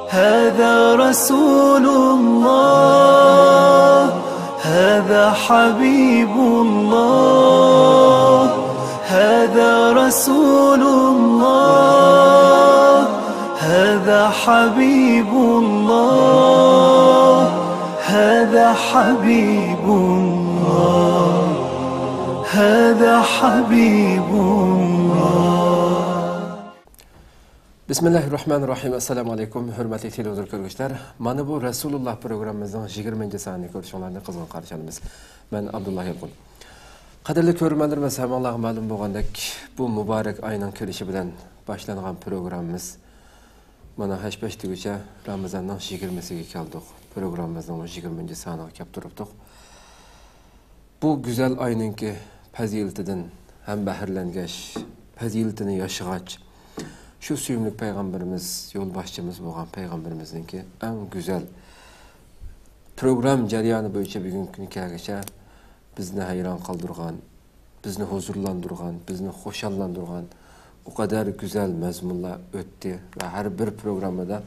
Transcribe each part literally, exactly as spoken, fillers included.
هذا رسول الله، هذا حبيب الله، هذا رسول الله، هذا حبيب الله، هذا حبيب الله، هذا حبيب الله. بسم الله الرحمن الرحيم. السلام عليكم، ھۆرمەتلىك تېلېۋىزور كۆرگۈچىلەر. مانا بۇ رەسۇلۇللا پروگراممىمىزنىڭ يىگىرمىنچى سانىنى كۆرۈشۈڭلارنى قىزغىن قارشى ئالىمىز. مەن ئابدۇللا يالقۇن. قەدىرلىك كۆرۈرمەنلىرىمىز، ھەممىڭلارغا مەلۇم بولغاندەك، بۇ مۇبارەك ئاينىڭ كىرىشى بىلەن باشلانغان پروگراممىمىز مانا ھەش-پەش دېگۈچە رامىزاننىڭ يىگىرمىسىگە كەلدۇق. پروگراممىمىزنىڭ مۇشۇ يىگىرمىنچى سانىغا كەپ تۇرۇپتۇق. بۇ گۈزەل ئاينىڭكى پەزىلىتىدىن ھەم بەھرىلەنگەچ، پەزىلىتىنى ياشىغاچ، شۇ سۆيۈملۈك پەيغەمبىرىمىز، يولباشچىمىز بولغان پەيغەمبىرىمىزنىڭكى ئەڭ گۈزەل پروگرام جەريانى بويىچە بۈگۈنكى كۈنگە كەلگۈچە بىزنى ھەيران قالدۇرغان، بىزنى ھۇزۇرلاندۇرغان، بىزنى خۇشاللاندۇرغان ئۇ قەدەر گۈزەل مەزمۇنلار ئۆتتى ۋە ھەر بىر پروگراممىدا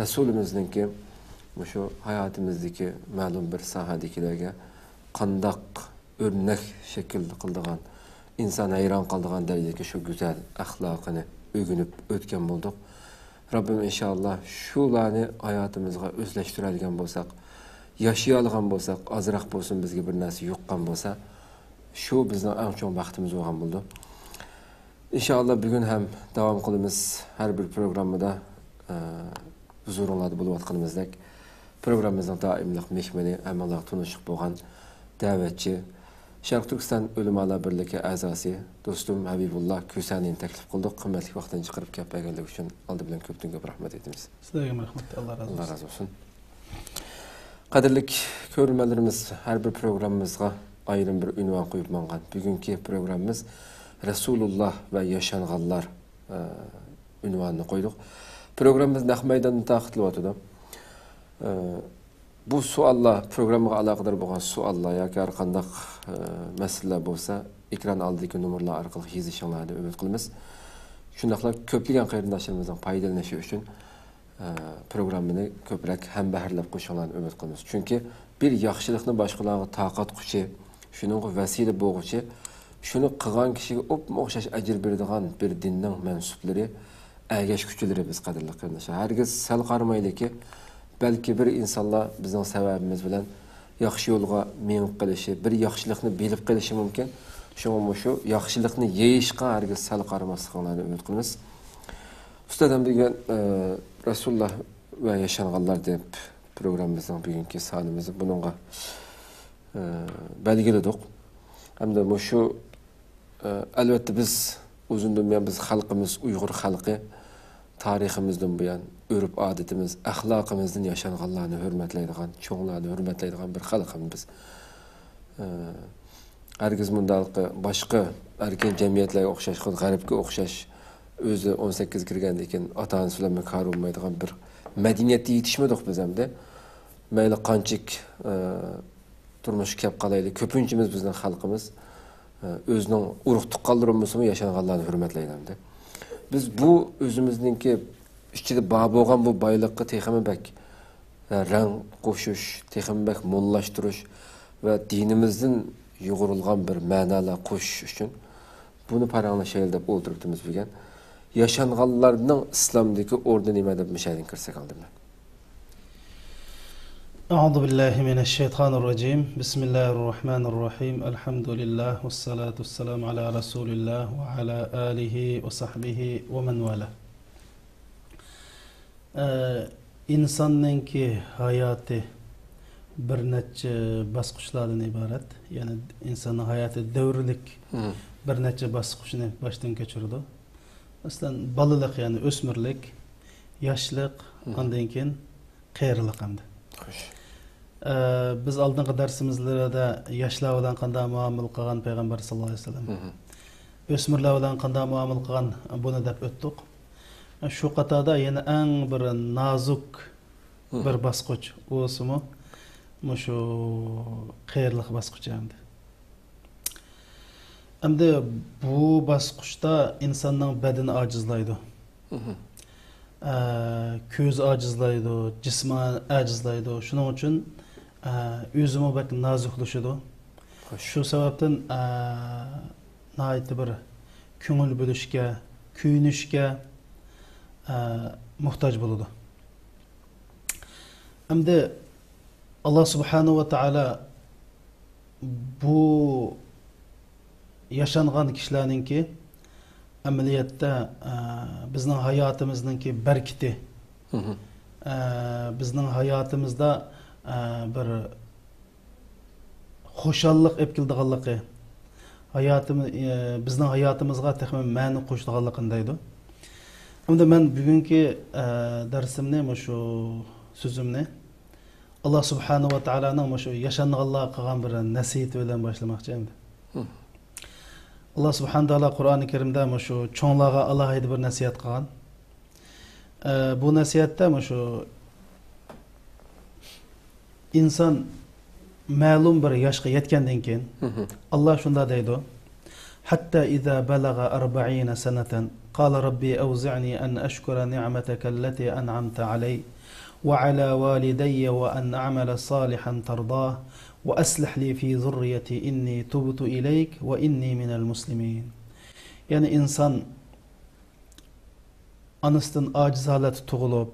رەسۇلىمىزنىڭكى مۇشۇ ھاياتىمىزدىكى مەلۇم بىر ساھەدىكىلەرگە قانداق ئۆرنەك شەكىل قىلىدىغان، ئىنسان ھەيران قالىدىغان دەرىجىدىكى شۇ گۈزەل ئەخلاقىنى ئۆگىنىپ ئۆتكەن بولدۇق. رەببىم ئىنشائاللا شۇلارنى ھاياتىمىزغا ئۆزلەشتۈرەلىگەن بولساق، ياشىيالىغان بولساق، ئازراق بولسۇن بىزگە بىر نەرسە يۇققان بولسا، شۇ بىزنىڭ ئەڭ چوڭ بەختىمىز بولغان بولىدۇ. ئىنشائاللا بۈگۈن ھەم داۋام قىلىمىز. ھەر بىر پروگراممىدا، ئە، ھۇزۇرۇڭلاردا بولۇۋاتقىنىمىزدەك، پروگراممىمىزنىڭ دائىملىق مېھمىنى، ھەممىڭلارغا تونۇشلۇق بولغان دەۋەتچى، شەرقىي تۈركىستان ئۆلىمالار بىرلىكى ئەزاسى دوستۇم ھەبىبۇللا كۈسەنىنى تەكلىپ قىلدۇق. قىممەتلىك ۋاقتىنى چىقىرىپ كەپ بەرگەنلىكى ئۈچۈن ئالدى بىلەن كۆپتىن كۆپ رەھمەت ئېيتىمىز. سىلەرگە رەھمەت. ئاللا رازى بولسۇن. قەدىرلىك كۆرۈرمەنلىرىمىز، ھەر بىر پروگراممىمىزغا ئايرىم بىر ئۇنۋان قويۇپ ماڭغان. بۈگۈنكى پروگراممىمىز رەسۇلۇللا ۋە ياشانغانلار، ئە، ئۇنۋانىنى قويدۇق. پروگراممىمىز نەق مەيداندا تارقىتىلىۋاتىدۇ. ئە، بۇ سوئاللار، پروگراممىغا ئالاقىدار بولغان سوئاللار ياكى ھەر قانداق، ئە، مەسىلىلەر بولسا، ئېكران ئالدىدىكى نومۇرلار ئارقىلىق يېزىشىڭلارنى ئۈمىد قىلىمىز. شۇنداقلا كۆپلىگەن قېرىنداشلىرىمىزنىڭ پايدىلىنىشى ئۈچۈن، ئە، پروگراممىنى كۆپرەك ھەمبەھىرلەپ قويۇشۇڭلارنى ئۈمىد قىلىمىز. چۈنكى بىر ياخشىلىقنى باشقىلارغا تارقاتقۇچى، شۇنىڭغا ۋەسىلە بولغۇچى، شۇنى قىلغان كىشىگە ئوپمۇ ئوخشاش ئەجىر بېرىدىغان بىر دىننىڭ مەنسۇپلىرى، ئەگەشكۈچىلىرى بىز، قەدىرلىك قېرىنداشلار. ھەرگىز سەل قارىمايلىكى، بەلكى بىر ئىنسانلار بىزنىڭ سەۋەبىمىز بىلەن ياخشى يولغا مېڭىپ قېلىشى، بىر ياخشىلىقنى بىلىپ قېلىشى مۇمكىن. شۇڭا مۇشۇ ياخشىلىقنى يېيىشقا ھەرگىز سەل قارىماسلىقىڭلارنى ئۈمىد قىلىمىز. ئۇستاز، ئەمدى بۈگۈن، ئە، رەسۇلۇللا ۋە ياشانغانلار دەپ پروگراممىمىزنىڭ بۈگۈنكى سانىمىزنى بۇنىڭغا، ئە، بەلگىلىدۇق. ھەمدە مۇشۇ، ئە، ئەلۋەتتە، بىز ئۇزۇندىن بۇيان، بىز خەلقىمىز، ئۇيغۇر خەلقى تارىخىمىزدىن بۇيان ئۆرپ-ئادىتىمىز، ئەخلاقىمىزدىن ياشانغانلارنى ھۆرمەتلەيدىغان، چوڭلارنى ھۆرمەتلەيدىغان بىر خەلقمىز بىز. ئە، ھەرگىز مۇنداق باشقا ئەركىن جەمئىيەتلەرگە ئوخشاش، خۇددى غەربكە ئوخشاش، ئۆزى ئون سەككىزگە كىرگەندىن كېيىن ئاتا-ئانىسى بىلەن كارى بولمايدىغان بىر مەدەنىيەتتە يېتىشمىدۇق بىز ئەمدى. مەيلى قانچىلىك، ئە، تۇرمۇشقا كەپ قالايلى، كۆپىنچىمىز بىزنىڭ خەلقىمىز، ئە، ئۆزىنىڭ ئۇرۇق-تۇغقانلىرى بولمىسىمۇ ياشانغانلارنى ھۆرمەتلەيدۇ ئەمدى. بىز بۇ ئۆزىمىزنىڭكى ئىچىدە بار بولغان بۇ بايلىققا تېخىمۇ بەك، ئە، رەڭ قوشۇش، تېخىمۇ بەك موللاشتۇرۇش ۋە دىنىمىزدىن يۇغۇرۇلغان بىر مەنالار قوشۇش ئۈچۈن بۇنى پاراڭلىشايلى دەپ ئولتۇرۇپتىمىز بۈگۈن. ياشانغانلارنىڭ ئىسلامدىكى ئورنى نېمە دەپ مۇشۇ يەردىن كىرسەك ئالدى بىلەن. أعوذ بالله من الشيطان الرجيم. بسم الله الرحمن الرحيم. الحمد لله والصلاة والسلام على رسول الله وعلى آله وصحبه ومن والاه. ئە، ئىنساننىڭكى ھاياتى بىر نەچچە باسقۇچلاردىن ئىبارەت. يەنى ئىنساننىڭ ھاياتى دەۋرلىك بىر نەچچە باسقۇچنى باشتىن كەچۈرىدۇ. مەسىلەن، بالىلىق، يەنى ئۆسمۈرلۈك، ياشلىق، ئاندىن كېيىن قېرىلىق ئەمدى. خوش. ئە، بىز ئالدىنقى دەرسىمىزلەردە ياشلار بىلەن قانداق مۇئامىلە قىلغان پەيغەمبەر ساللاللاھۇ ئەلەيھى ۋەسەللەم، ئۆسمۈرلەر بىلەن قانداق مۇئامىلە قىلغان، بۇنى دەپ ئۆتتۇق. شۇ قاتاردا يەنە ئەڭ بىر نازۇك بىر باسقۇچ، ئۇسىمۇ مۇشۇ قېرىلىق باسقۇچى ئەمدى. ئەمدى بۇ باسقۇچتا ئىنساننىڭ بەدىنى ئاجىزلايدۇ. ئە، كۆزى ئاجىزلايدۇ، جىسمى ئاجىزلايدۇ. شۇنىڭ ئۈچۈن، ئە، ئۆزىمۇ بەك نازۇكلىشىدۇ. شۇ سەۋەبتىن، ئە، ناھايىتى بىر كۆڭۈل بۆلۈشكە، كۆيۈنۈشكە، ئە، موھتاج بولىدۇ. ئەمدى ئاللا سۇبھانەھۇ ۋە تائالا بۇ ياشانغان كىشىلەرنىڭكى ئەمەلىيەتتە، ئە، بىزنىڭ ھاياتىمىزنىڭكى بەرىكىتى، ئە، بىزنىڭ ھاياتىمىزدا، ئە، بىر خۇشاللىق ئېلىپ كېلىدىغانلىقى، ھاياتىم-، ئە، بىزنىڭ ھاياتىمىزغا تېخىمۇ مەنە قوشىدىغانلىقىنى دەيدۇ. ئەمدى مەن بۈگۈنكى، ئە، دەرسىمنى، مۇشۇ سۆزۈمنى ئاللا سۇبھانەھۇ ۋە تائالانىڭ مۇشۇ ياشانغانلارغا قىلغان بىر نەسىھىتى بىلەن باشلىماقچى ئەمدى. ئاللا سۇبھانەھۇ ۋە تائالا قۇرئانى كەرىمدە مۇشۇ چوڭلارغا ئالاھىدە بىر نەسىھەت قىلغان. ئە، بۇ نەسىھەتتە مۇشۇ ئىنسان مەلۇم بىر ياشقا يەتكەندىن كېيىن، ئاللا شۇنداق دەيدۇ: حتى إذا بلغ أربعين سنة قال رب أوزعني أن أشكر نعمتك التي أنعمت علي وعلى والدي وأن أعمل صالحا ترضاه وأصلح لي في ذريتي إني تبت إليك وإني من المسلمين. يەنى ئىنسان ئانىسىدىن ئاجىز ھالەتتە تۇغۇلۇپ،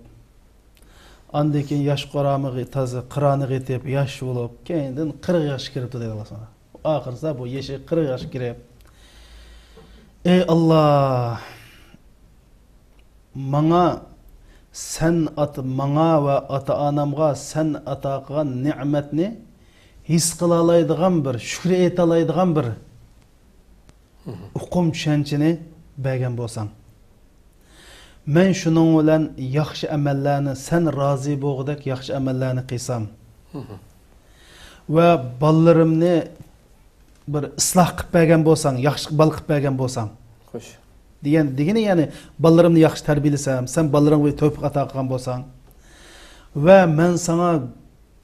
ئاندىن كېيىن ياش قورامىغا تازا قىرانىغا يېتىپ، ياش بولۇپ، كەينىدىن قىرىق ياشقا كىرىپتۇ دەيدۇ ئاللا سۇبھانەھۇ. ئاخىرسا بۇ يېشى قىرىق ياشقا كىرىپ، ئەي ئاللا، ماڭا سەن ئات-، ماڭا ۋە ئاتا-ئانامغا سەن ئاتا قىلغان نېمەتنى ھېس قىلالايدىغان بىر، شۈكرى ئېيتالايدىغان بىر ئۇقۇم چۈشەنچىنى بەرگەن بولساڭ، مەن شۇنىڭ بىلەن ياخشى ئەمەللەرنى، سەن رازى بولغۇدەك ياخشى ئەمەللەرنى قىلسام ۋە بالىلىرىمنى بىر ئىسلاھ قىلىپ بەرگەن بولساڭ، ياخشى بالا قىلىپ بەرگەن بولساڭ، خوش. دېگەن، دېگىنى، يەنى بالىلىرىمنى ياخشى تەربىيەلىسەم، سەن بالىلىرىڭغا تەۋپىق ئاتا قىلغان بولساڭ ۋە مەن ساڭا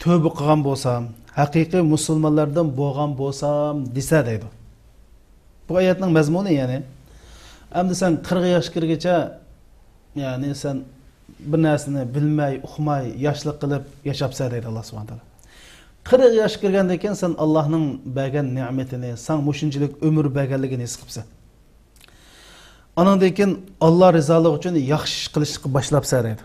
تۆبە قىلغان بولسام، ھەقىقىي مۇسۇلمانلاردىن بولغان بولسام دېسە دەيدۇ. بۇ ئايەتنىڭ مەزمۇنى، يەنى، ئەمدى سەن قىرىق ياشقا كىرگىچە، يەنى سەن بىر نەرسىنى بىلمەي، ئۇقماي، ياشلىق قىلىپ ياشاپسەن دەيدۇ ئاللا سۇبھانەھۇ ۋە تائالا. قىرىق ياشقا كىرگەندىن كېيىن سەن ئاللانىڭ بەرگەن نېمىتىنى، ساڭا مۇشۇنچىلىك ئۆمۈر بەرگەنلىكىنى ھېس قىپسەن. ئانىڭدىن كېيىن ئاللا رىزالىقى ئۈچۈن ياخشى ئىش قىلىشقا باشلاپسەن دەيدۇ.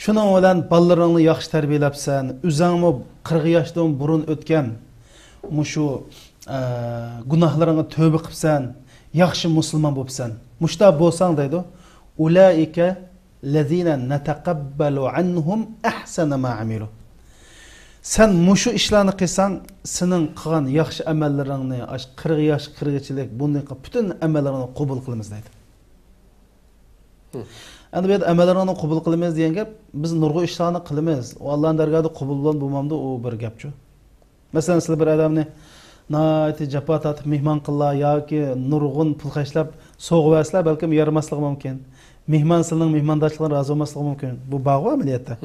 شۇنىڭ بىلەن بالىلىرىڭنى ياخشى تەربىيەلەپسەن، ئۆزەڭمۇ قىرىق ياشتىن بۇرۇن ئۆتكەن مۇشۇ، ئە، گۇناھلىرىڭغا تۆبە قىپسەن، ياخشى مۇسۇلمان بوپسەن. مۇشۇنداق بولساڭ دەيدۇ، أولئك الذين نتقبل عنهم أحسن ما عملوا. سەن مۇشۇ ئىشلارنى قىلساڭ، سېنىڭ قىلغان ياخشى ئەمەللىرىڭنى ئاشۇ قىرىق ياشقا كىرگۈچىلىك بۇندىن پۈتۈن ئەمەللىرىڭنى قوبۇل قىلىمىز دەيدۇ. ئەمدى بۇ يەردە ئەمەللىرىڭنى قوبۇل قىلىمىز دېگەن گەپ، بىز نۇرغۇن ئىشلارنى قىلىمىز. ئۇ ئاللانىڭ دەرگاھىدا قوبۇل بولامدۇ بولمامدۇ، ئۇ بىر گەپچۇ. مەسىلەن، سىلەر بىر ئادەمنى ناھايىتى جاپا تارتىپ مېھمان قىللا ياكى نۇرغۇن پۇل خەجلەپ سوۋغا بەرسىلەر، بەلكىم يارىماسلىقى مۇمكىن. مېھمان سىلىنىڭ مېھمانداشلىقىدىن رازى بولماسلىقى مۇمكىن. بۇ بارغۇ ئەمەلىيەتتە.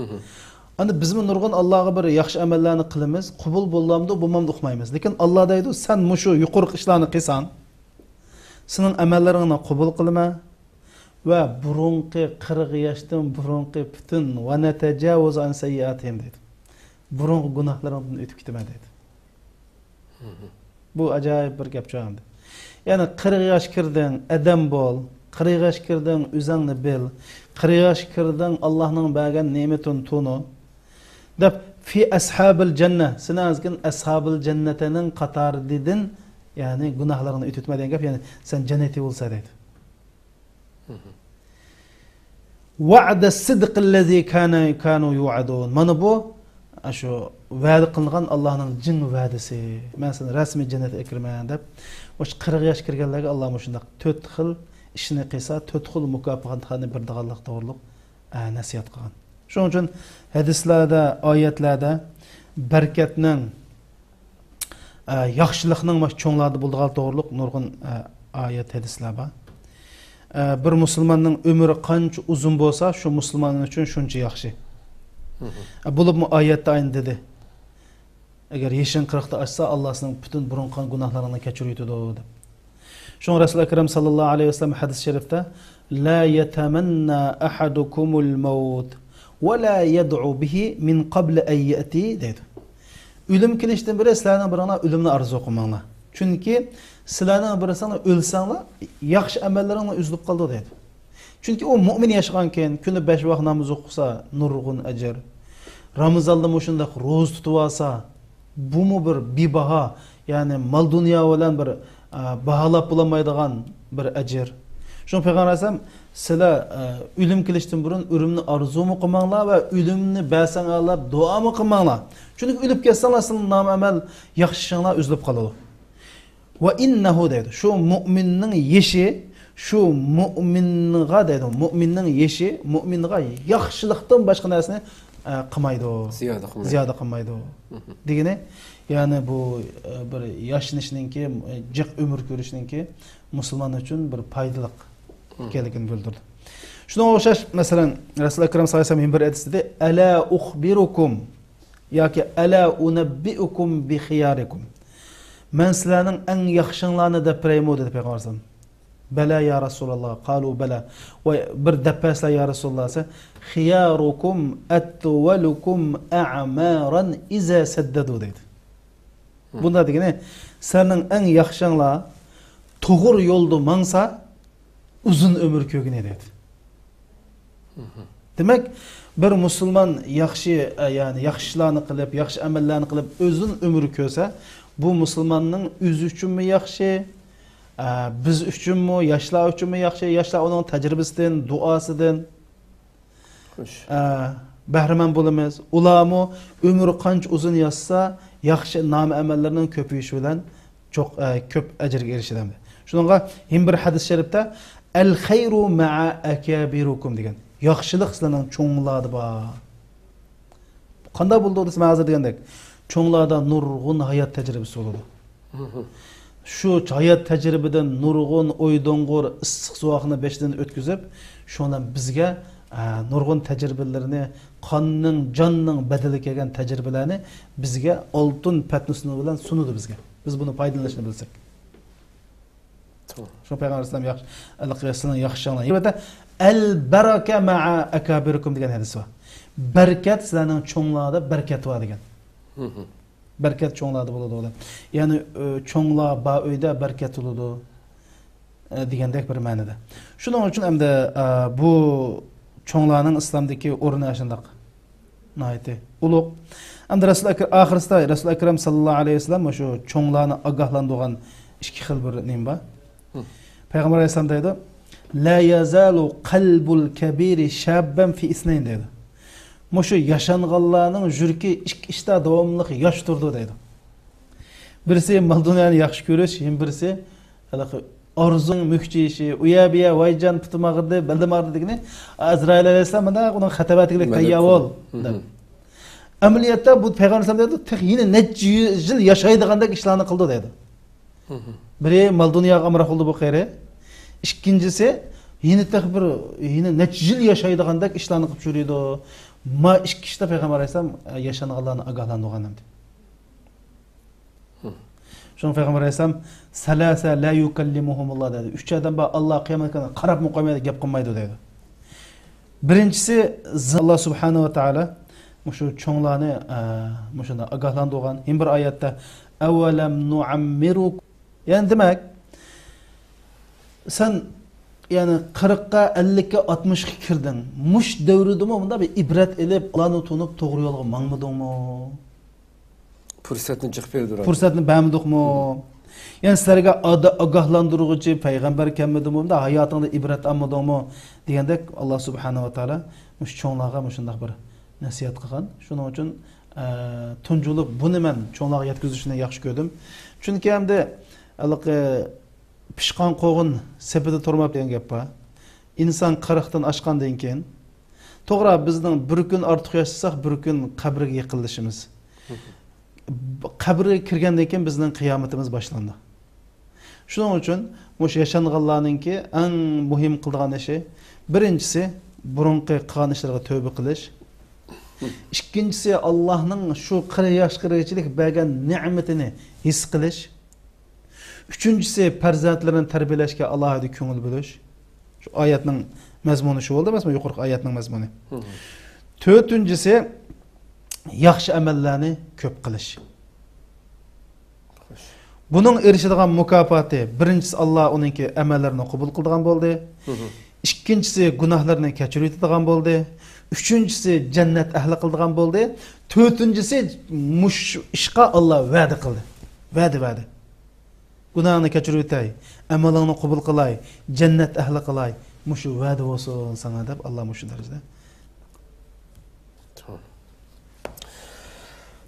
ئەمدى بىزمۇ نۇرغۇن ئاللاغا بىر ياخشى ئەمەللەرنى قىلىمىز، قوبۇل بولامدۇ بولمامدۇ ئۇقمايمىز. لېكىن ئاللا دەيدۇ، سەن مۇشۇ يۇقىرىقى ئىشلارنى قىلساڭ، سېنىڭ ئەمەللىرىڭنى قوبۇل قىلىمەن ۋە بۇرۇنقى قىرىق ياشتىن بۇرۇنقى پۈتۈن، ونتجاوز عن سيئاتهم دەيدۇ. بۇرۇنقى گۇناھلىرىڭدىن ئۆتۈپ كېتىمەن دەيدۇ. بۇ ئاجايىپ بىر گەپ چۇ ئەمدى. يەنى قىرىق ياش كىردىڭ، ئادەم بول. قىرىق ياش كىردىڭ، ئۆزۈڭنى بىل. قىرىق ياش كىردىڭ، ئاللانىڭ بەرگەن نېمىتىنى تونۇ. دەپ، في أصحاب الجنة، سېنى ئەزگىن ئەسھابىل جەننەتنىڭ قاتارىدىن، يەنى گۇناھلىرىڭنى ئۆتۈتمە دېگەن گەپ، يەنى سەن جەننەتى بولسا دەيدۇ. وعد الصدق الذي كان، كانوا يوعدون. مانا بۇ، شۇ ۋەدە قىلىنغان ئاللانىڭ جىڭ ۋەدىسى. مەن سېنى رەسمىي جەننەتكە ئەكىرىمەن دەپ، مۇشۇ قىرىق ياش كىرگەنلەرگە ئاللا مۇشۇنداق تۆت خىل ئىشنى قىلسا، تۆت خىل مۇكاپاتنى بېرىدىغانلىق توغرۇلۇق، ئە، نەسىھەت قىلغان. شۇنىڭ ئۈچۈن ھەدىسلەردە، ئايەتلەردە بەرىكەتنىڭ، ئە، ياخشىلىقنىڭ مۇشۇ چوڭلاردا بولىدىغانلىقى توغرۇلۇق نۇرغۇن، ئە، ئايەت، ھەدىسلەر بار. ئە، بىر مۇسۇلماننىڭ ئۆمرى قانچە ئۇزۇن بولسا، شۇ مۇسۇلمان ئۈچۈن شۇنچە ياخشى. ئە، بولۇپمۇ ئايەتتە ئاينى دېدى، ئەگەر يېشىڭ قىرىقتا ئاشسا، ئاللا سېنىڭ پۈتۈن بۇرۇنقى گۇناھلىرىڭنى كەچۈرۈۋېتىدۇ دەپ. شۇڭا رەسۇل ئەكرەم ساللاللاھۇ ئەلەيھى ۋەسەللەم ھەدىس شەرىپتە، لا يتمنى أحدكم الموت ولا يدع به من قبل أن يأتي دەيدۇ. ئۆلۈم كېلىشتىن بىرى سىلەرنىڭ بىرىڭلار ئۆلۈمنى ئارزۇ قىلماڭلار. چۈنكى سىلەرنىڭ بىرسىڭلار ئۆلسەڭلار، ياخشى ئەمەللىرىڭلار ئۈزۈلۈپ قالىدۇ دەيدۇ. چۈنكى ئۇ مۇئمىن ياشىغانكەن، كۈنى بەش ۋاق نامىزى ئوقۇسا، نۇرغۇن ئەجىر. رامىزاندا مۇشۇنداق روزا تۇتۇۋالسا، بۇمۇ بىر بىباھا، يەنى مال دۇنيا بىلەن بىر، ئە، باھالاپ بولالمايدىغان بىر ئەجىر. شۇڭا پەيغەمبەر ئەلەيھىسسالام، سىلەر، ئە، ئۆلۈم كېلىشتىن بۇرۇن ئۆلۈمنى ئارزۇمۇ قىلماڭلار ۋە ئۆلۈمنى بەرسەڭلار دەپ دۇئامۇ قىلماڭلار. چۈنكى ئۆلۈپ كەتسەڭلار، سىلەرنىڭ نامە ئەمەل، ياخشى ئىشىڭلار ئۈزۈلۈپ قالىدۇ. ۋە ئىننەھۇ دەيدۇ. شۇ مۇئمىننىڭ يېشى، شۇ مۇئمىنغا دەيدۇ. مۇئمىننىڭ يېشى مۇئمىنغا ياخشىلىقتىن باشقا نەرسىنى، ئە، قىلمايدۇ. زىيادە قىلمايدۇ. زىيادە قىلمايدۇ. مھم. دېگىنى، يەنى بۇ، ئە، بىر ياشىنىشنىڭكى، ئە، جىق ئۆمۈر كۆرۈشنىڭكى مۇسۇلمان ئۈچۈن بىر پايدىلىق مھم. ئىكەنلىكىنى بىلدۈردى. شۇنىڭغا ئوخشاش، مەسىلەن، رەسۇل ئەكرەم ساللاللاھۇ ئەلەيھى ۋەسەللەم يەنە بىر ھەدىستە دېدى، ئەلا ئۇخبىرۇكۇم ياكى ئەلا ئۇنەببىئۇكۇم بىخىيارىكۇم. مەن سىلەرنىڭ ئەڭ ياخشىڭلارنى دەپ بېرەيمۇ؟ دېدى پەيغەمبەر ئەلەيھىسسالام. بەلە يا رەسۇلاللا، قالۇ بەلە. ۋاي، بىر دەپ بەرسىلە يا رەسۇلاللا دېسە، خىيارۇكۇم ئەتۋەلۇكۇم ئەمارەن ئىزا سەددەدۇ دەيدۇ. بۇنداق دېگىنى، سىلەرنىڭ ئەڭ ياخشىڭلار توغرا يولدا ماڭسا، ئۇزۇن ئۆمۈر كۆرگىنى دەيدۇ. دېمەك، بىر مۇسۇلمان ياخشى، ئە، يەنى ياخشى ئىشلارنى قىلىپ، ياخشى ئەمەللەرنى قىلىپ، ئۇزۇن ئۆمۈر كۆرسە، بۇ مۇسۇلماننىڭ ئۆزى ئۈچۈنمۇ ياخشى، ئە، بىز ئۈچۈنمۇ، ياشلار ئۈچۈنمۇ ياخشى، ياشلار ئۇنىڭ تەجرىبىسىدىن، دۇئاسىدىن، خوش. ئە، بەھرىمەن بولىمىز. ئۇلارمۇ ئۆمرى قانچە ئۇزۇن ياشىسا، ياخشى نامە ئەمەللىرىنىڭ كۆپىيىشى بىلەن چوق-، ئە، كۆپ ئەجىرگە ئېرىشىدۇ. شۇنىڭغا يەنە بىر ھەدىس شەرىپتە، ئەل خەيرۇ مەئە ئەكابىرۇكۇم دېگەن. ياخشىلىق سىلەرنىڭ چوڭلاردا بار. قانداق بولىدۇ دېسە، مەن ھازىر دېگەندەك، چوڭلاردا نۇرغۇن ھايات تەجرىبىسى بولىدۇ. شۇ ھايات تەجرىبىدىن نۇرغۇن ئوي-دوڭغۇر، ئىسسىق-سوغۇقنى بېشىدىن ئۆتكۈزۈپ، شۇنىڭ بىلەن بىزگە، ئە، نۇرغۇن تەجرىبىلىرىنى، قاننىڭ، جاننىڭ بەدىلىگە كەلگەن تەجرىبىلەرنى بىزگە ئالتۇن پەتنۇسى بىلەن سۇنىدۇ بىزگە. بىز بۇنى پايدىلىنىشنى بىلسەك. توغرا. شۇڭا پەيغەمبەر ئەلەيھىسسالام ياخشى، ئەلقىياسىنىڭ ياخشى چاغلار. ئەلبەرەكە مەئە ئەكابىرىكۇم دېگەن ھەدىس بار. بەرىكەت سىلەرنىڭ چوڭلاردا بەرىكەت بار دېگەن. بەرىكەت چوڭلاردا بولىدۇ دەپ. يەنى، ئۆ، چوڭلار بار ئۆيدە بەرىكەت بولىدۇ، ئە، دېگەندەك بىر مەنىدە. شۇنىڭ ئۈچۈن ئەمدى، ئە، بۇ چوڭلارنىڭ ئىسلامدىكى ئورنى ئاشۇنداق ناھايىتى ئۇلۇغ. ئەمدى رەسۇل ئەكر-، ئاخىرسىدا رەسۇل ئەكرەم ساللاللاھۇ ئەلەيھى ۋەسەللەم مۇشۇ چوڭلارنى ئاگاھلاندۇرغان ئىككى خىل بىر نېمە بار. پەيغەمبەر ئەلەيھىسسالام دەيدۇ، لا يزال قلب الكبير شابا في اثنين دەيدۇ. مۇشۇ ياشانغانلارنىڭ يۈرىكى ئىككى ئىشتا داۋاملىق ياش تۇرىدۇ دەيدۇ. بىرسى مال دۇنيانى ياخشى كۆرۈش، يەنە بىرسى ھېلىقى ئارزۇنىڭ مۈكچىيىشى، ئۇ يەر بۇ يەر، ۋايجان، پۇتۇم ئاغرىدى، بېلىم ئاغرىدى دېگىنى، ئەزرائىل ئەلەيھىسسالام مانا ئۇنىڭ خەتەۋەتىگىلىك تەييار بول دەپ. ئەمەلىيەتتە بۇ پەيغەمبەر ئەلەيھىسسالام دەيدۇ، تېخى يەنە نەچچە يۈز يىل ياشايدىغاندەك ئىشلارنى قىلدى دەيدۇ. بىرى مال دۇنياغا ئامراق بولدى بۇ قېرى. ئىككىنچىسى، يەنە تېخى بىر، يەنە نەچچە يىل ياشايدىغاندەك ئىشلارنى قىلىپ يۈرىدۇ. ما ئىككى ئىشتا پەيغەمبەر ئەلەيھىسسالام ياشانغانلارنى ئاگاھلاندۇرغان ئەمدى. شۇڭا پەيغەمبەر ئەلەيھىسسالام، سەلاسە لا يۇكەللىمۇھۇمۇللا دەيدۇ. ئۈچ ئادەم بار، ئاللا قىيامەت كۈنى قاراپمۇ قويمايدۇ، گەپ قىلمايدۇ دەيدۇ. بىرىنچىسى، زى-، ئاللا سۇبھانەھۇ ۋە تائالا مۇشۇ چوڭلارنى، ئە، مۇشۇنداق ئاگاھلاندۇرغان. يەنە بىر ئايەتتە، ئەۋەلەم نۇئەممىرۇك-، يەنى دېمەك، سەن، يەنى قىرىققا، ئەللىككە، ئاتمىشقا كىردىڭ. مۇش دەۋردىمۇ مۇنداق بىر ئىبرەت ئېلىپ، ئاللانى تونۇپ، توغرا يولغا ماڭمىدىڭمۇ؟ پۇرسەتنى جىق بەردۇق. پۇرسەتنى بەرمىدۇقمۇ؟ يەنى سىلەرگە ئادا-، ئاگاھلاندۇرغۇچى پەيغەمبەر كەلمىدىمۇ؟ مۇنداق ھاياتىڭدا ئىبرەت ئالمىدىڭمۇ؟ دېگەندەك، ئاللا سۇبھانەھۇ ۋە تائالا مۇشۇ چوڭلارغا مۇشۇنداق بىر نەسىھەت قىلغان. شۇنىڭ ئۈچۈن، ئە، تۇنجى بولۇپ بۇنى مەن چوڭلارغا يەتكۈزۈشنى ياخشى كۆردۈم. چۈنكى ئەمدى ھېلىقى پىشقان قوغۇن سېپىدە تۇرماپ دېگەن گەپ بار. ئىنسان قىرىقتىن ئاشقاندىن كېيىن، توغرا، بىزنىڭ بىر كۈن ئارتۇق ياشىساق، بىر كۈن قەبرىگە يېقىنلىشىمىز. قەبرىگە كىرگەندىن كېيىن بىزنىڭ قىيامىتىمىز باشلىنىدۇ. شۇنىڭ ئۈچۈن مۇشۇ ياشانغانلارنىڭكى ئەڭ مۇھىم قىلىدىغان ئىشى، بىرىنچىسى، بۇرۇنقى قىلغان ئىشلىرىغا تۆبە قىلىش. ئىككىنچىسى، ئاللانىڭ شۇ قىرىق ياشقا كىرگۈچىلىك بەرگەن نېمىتىنى ھېس قىلىش. ئۈچىنچىسى، پەرزەنتلىرىنى تەربىيەلەشكە ئالاھىدە كۆڭۈل بۆلۈش. شۇ ئايەتنىڭ مەزمۇنى شۇ بولدى ئەمەسمۇ؟ يۇقىرىقى ئايەتنىڭ مەزمۇنى. تۆتىنچىسى، ياخشى ئەمەللەرنى كۆپ قىلىش. بۇنىڭ ئېرىشىدىغان مۇكاپاتى، بىرىنچىسى، ئاللا ئۇنىڭكى ئەمەللىرىنى قوبۇل قىلىدىغان بولدى. ئىككىنچىسى، گۇناھلىرىنى كەچۈرۈۋېتىدىغان بولدى. ئۈچىنچىسى، جەننەت ئەھلى قىلىدىغان بولدى. تۆتىنچىسى، مۇشۇ ئىشقا ئاللا ۋەدە قىلدى. ۋەدە، ۋەدە. گۇناھىڭنى كەچۈرۈۋېتەي، ئەمىلىڭنى قوبۇل قىلاي، جەننەت ئەھلى قىلاي، مۇشۇ ۋەدە بولسۇن ساڭا دەپ، ئاللا مۇشۇ دەرىجىدە.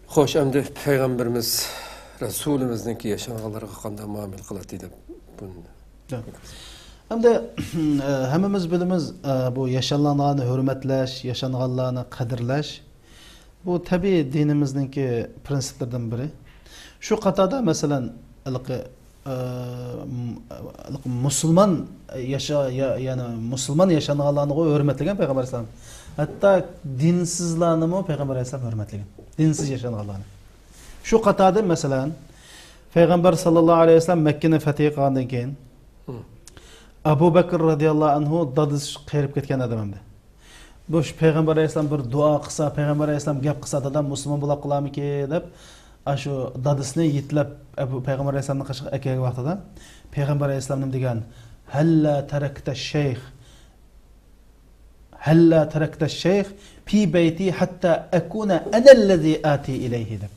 خوش، ئەمدى پەيغەمبىرىمىز، رەسۇلىمىزنىڭكى ياشانغانلىرىغا قانداق مۇئامىلە قىلاتتى دەپ بۇنى. ئەمدى ھەممىمىز بىلىمىز، بۇ ياشانغانلارنى ھۆرمەتلەش، ياشانغانلارنى قەدىرلەش، بۇ تەبىئىي دىنىمىزنىڭكى پرىنسىپلىرىدىن بىرى. شۇ قاتاردا، مەسىلەن، ھېلىقى، ئە، م-، ھېلىقى مۇسۇلمان ياشا-، يا-، يەنى مۇسۇلمان ياشانغانلارنىغۇ ھۆرمەتلىگەن پەيغەمبەر ئەلەيھىسسالام. ھەتتا دىنسىزلارنىمۇ پەيغەمبەر ئەلەيھىسسالام ھۆرمەتلىگەن. دىنسىز ياشانغانلارنى. شۇ قاتاردا، مەسىلەن، پەيغەمبەر ساللاللاھۇ ئەلەيھى ۋەسەللەم مەككىنى فەتھى قىلغاندىن كېيىن، ئەبۇ بەكىر رازىياللاھۇ ئەنھۇ دادىسى قېرىپ كەتكەن ئادەم ئەمدى. بۇ شۇ پەيغەمبەر ئەلەيھىسسالام بىر دۇئا قىلسا، پەيغەمبەر ئەلەيھىسسالام گەپ قىلسا، دادام مۇسۇلمان بولاپ قالارمىكىن دەپ، ئاشۇ دادىسىنى يېتىلەپ، ئەبۇ پەيغەمبەر ئەلەيھىسسالامنىڭ قېشىغا ئەكەلگەن ۋاقتىدا، پەيغەمبەر ئەلەيھىسسالام نېمە دېگەن؟ «ھەللا تەرەكتە شەيخ، ھەللا تەرەكتە شەيخ پى بەيتى ھەتتا ئەكۇنە ئەنەللەزى ئاتى ئىلەيھى» دەپ.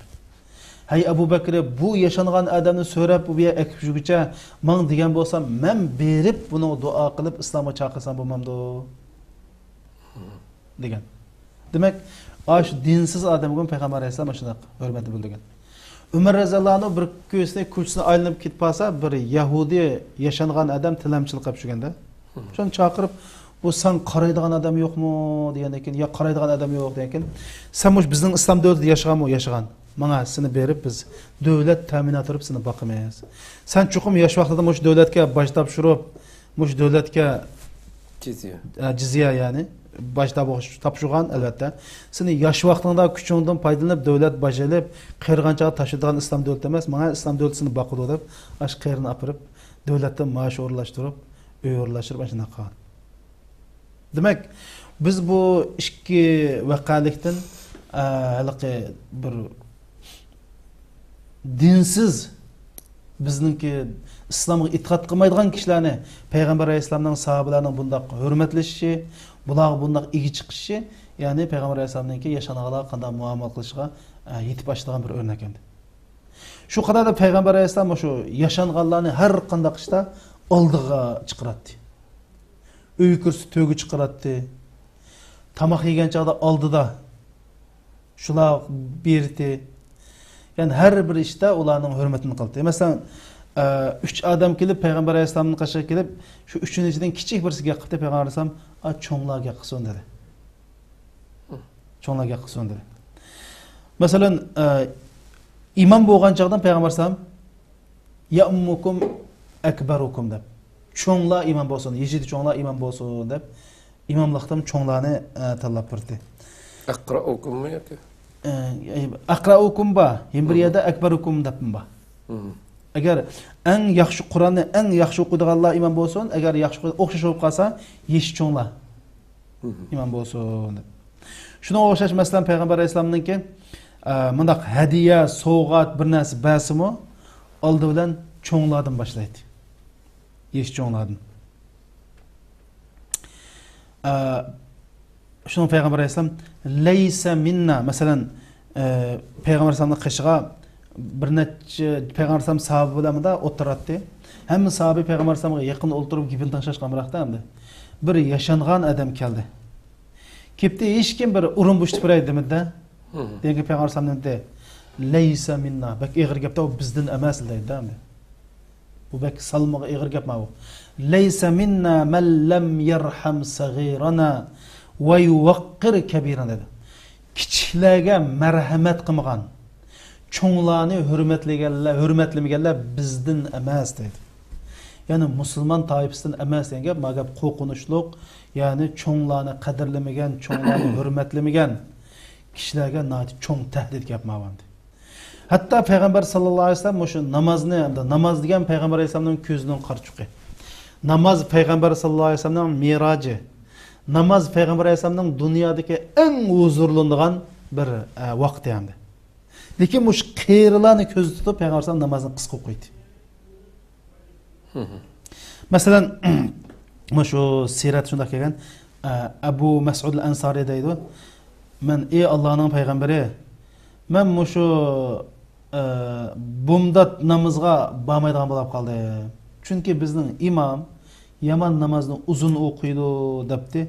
«ھەي ئەبۇ بەكرى، بۇ ياشانغان ئادەمنى سۆرەپ، بۇ يەرگە ئەكىپ يۈرگۈچە، ماڭ دېگەن بولسام، مەن بېرىپ بۇنىڭغا دۇئا قىلىپ، ئىسلامغا چاقىرسام بولمامدۇ؟» دېگەن. دېمەك، ئاشۇ دىنسىز ئادەمگىمۇ پەيغەمبەر ئەلەيھىسسالام ئاشۇنداق ھۆرمەتنى بىلدۈرگەن. ئۆمەر رەزىياللاھۇ ئەنھۇ بىر كۈنى كوچىسىنى ئايلىنىپ كېتىپ قالسا، بىر يەھۇدىي ياشانغان ئادەم تىلەمچىلىك قىلىپ يۈرگەندە. شۇنى چاقىرىپ، «بۇ ساڭا قارايدىغان ئادەم يوقمۇ؟» دېگەندىن كېيىن، «ياق، قارايدىغان ئادەم يوق» دېگەندىن كېيىن، «سەن مۇشۇ بىزنىڭ ئىسلام دۆلىتىدە ياشىغانمۇ؟» «ياشىغان.» «ماڭا سېنى بېرىپ، بىز دۆلەت تەمىناتى تۇرۇپ سېنى باقىمىز. سەن چوقۇم ياش ۋاقتىدا مۇشۇ دۆلەتكە باج تاپشۇرۇپ، مۇشۇ دۆلەتكە جىزيە، يەنى باج تاپشۇرغان، ئەلۋەتتە. سېنى ياش ۋاقتىڭدا كۈچۈڭدىن پايدىلىنىپ، دۆلەت باج ئېلىپ، قېرىغان چاغدا تاشلىتىدىغان ئىسلام دۆلىتى ئەمەس، ماڭا ئىسلام دۆلىتى سېنى باقىدۇ» دەپ، ئاشۇ قېرىنى ئاپىرىپ، دۆلەتتىن مائاش ئورۇنلاشتۇرۇپ، ئۆي ئورۇنلاشتۇرۇپ، ئاشۇنداق قىلغان. دېمەك، بىز بۇ ئىككى ۋەقەلىكتىن، ئە، ھېلىقى بىر دىنسىز، بىزنىڭكى ئىسلامغا ئېتىقاد قىلمايدىغان كىشىلەرنى پەيغەمبەر ئەلەيھىسسالامنىڭ ساھابىلەرنىڭ بۇنداق ھۆرمەتلىشىشى، بۇلارغا بۇنداق ئىگە چىقىشى، يەنى پەيغەمبەر ئەلەيھىسسالامنىڭكى ياشانغانلارغا قانداق مۇئامىلە قىلىشىغا، ئە، يېتىپ ئاشىدىغان بىر ئۆرنەك ئەمدى. شۇ قەدەردە پەيغەمبەر ئەلەيھىسسالام مۇشۇ ياشانغانلارنى ھەر قانداق ئىشتا ئالدىغا چىقىراتتى. ئۆيگە كىرسە تۆگە چىقىراتتى. تاماق يېگەن چاغدا ئالدىدا شۇلار بېرىتى. يەنى ھەر بىر ئىشتا ئۇلارنىڭ ھۆرمىتىنى قىلدى. مەسىلەن، ئە، ئۈچ ئادەم كېلىپ پەيغەمبەر ئەلەيھىسسالامنىڭ قېشىغا كېلىپ، شۇ ئۈچىنىڭ ئىچىدىن كىچىك بىرسى گەپ قىپتۇ، پەيغەمبەر ئەلەيھىسسالام، «ئا، چوڭلار گەپ قىلسۇن» دېدى. «چوڭلار گەپ قىلسۇن» دېدى. مەسىلەن، ئە، ئىمام بولغان چاغدا پەيغەمبەر ئەلەيھىسسالام، «يەئمۇكۇم ئەكبەرۇكۇم» دەپ، «چوڭلار ئىمام بولسۇن، يېشىدا چوڭلار ئىمام بولسۇن» دەپ، ئىماملىقتىن چوڭلارنى، ئە، تاللاپ بېرىتتى. ئەقرەئۇكۇممۇ ياكى؟ ئە، ئەقرەئۇكۇم بار، يەنە بىر يەردە ئەكبەرۇكۇم دەپمۇ بار. ئەگەر ئەڭ ياخشى قۇرئاننى ئەڭ ياخشى ئوقۇيدىغانلار ئىمام بولسۇن، ئەگەر ياخشى ئوقۇي-، ئوخشاش بولۇپ قالسا، يېشى چوڭلار ئىمام بولسۇن دەپ. شۇنىڭغا ئوخشاش، مەسىلەن، پەيغەمبەر ئەلەيھىسسالامنىڭكى، ئە، مۇنداق ھەدىيە، سوۋغات، بىر نەرسە بەرسىمۇ، ئالدى بىلەن چوڭلاردىن باشلايتتى. يېشى چوڭلاردىن. ئە، شۇنىڭ پەيغەمبەر ئەلەيھىسسالام، «لەيسە مىننا»، مەسىلەن، ئە، پەيغەمبەر ئەلەيھىسسالامنىڭ قېشىغا بىر نەچچە پەيغەمبەر ئەلەيھىسسالام ساھابە بىلەن مۇنداق ئولتۇراتتى. ھەممە ساھابە پەيغەمبەر ئەلەيھىسسالامغا يېقىن ئولتۇرۇپ گېپىنى تىڭشاشقا ئامراقتا ئەمدى. بىر ياشانغان ئادەم كەلدى. كېپتى، ھېچكىم بىر ئورۇن بوشىتىپ بېرەي دېمىدى-دە. دېگەن پەيغەمبەر ئەلەيھىسسالام نېمە دېدى؟ «لەيسە مىننا.» بەك ئېغىر گەپتە، «ئۇ بىزدىن ئەمەس» دەيدۇ ئەمدى. بۇ بەك سالمىقى ئېغىر گەپ ماۋۇ. «لەيسە مىننا مەن لەم يەرھەم سەغىرەنا ۋە يۇۋەققىر كەبىرەنا» دېدى. كىچىكلەرگە مەرھەمەت قىلمىغان، چوڭلارنى ھۆرمەتلىگەنلەر، ھۆرمەتلىمىگەنلەر بىزدىن ئەمەس دەيدۇ. يەنى مۇسۇلمان تائىپىسىدىن ئەمەس دېگەن گەپ، ما گەپ قورقۇنچلۇق، يەنى چوڭلارنى قەدىرلىمىگەن، چوڭلارنى ھۆرمەتلىمىگەن كىشىلەرگە ناھايىتى چوڭ تەھدىت گەپ ماۋۇ ئەمدى. ھەتتا پەيغەمبەر ساللاللاھۇ ئەلەيھى ۋەسەللەم مۇشۇ نامازنى، ئەمدى ناماز دېگەن پەيغەمبەر ئەلەيھىسسالامنىڭ كۆزىنىڭ قارىچۇقى. ناماز پەيغەمبەر ساللاللاھۇ ئەلەيھى ۋەسەللەمنىڭ مىراجى. ناماز پەيغەمبەر ئەلەيھىسسالامنىڭ دۇنيادىكى ئەڭ ھۇزۇرلىنىدىغان بىر، ئە، ۋاقتى ئەمدى. لېكىن مۇشۇ قېرىلارنى كۆزدە تۇتۇپ پەيغەمبەر ئەلەيھىسسالام نامازنى قىسقا ئوقۇيتتى. مەسىلەن، مۇشۇ سىرەت شۇنداق كەلگەن، ئە، ئەبۇ مەسئۇد ئەنسارى دەيدۇ، مەن، ئى ئاللانىڭ پەيغەمبىرى، مەن مۇشۇ، ئە، بۇمدات نامىزىغا بارمايدىغان بولۇپ قالدىم. چۈنكى بىزنىڭ ئىمام يامان نامازنى ئۇزۇن ئوقۇيدۇ، دەپتى.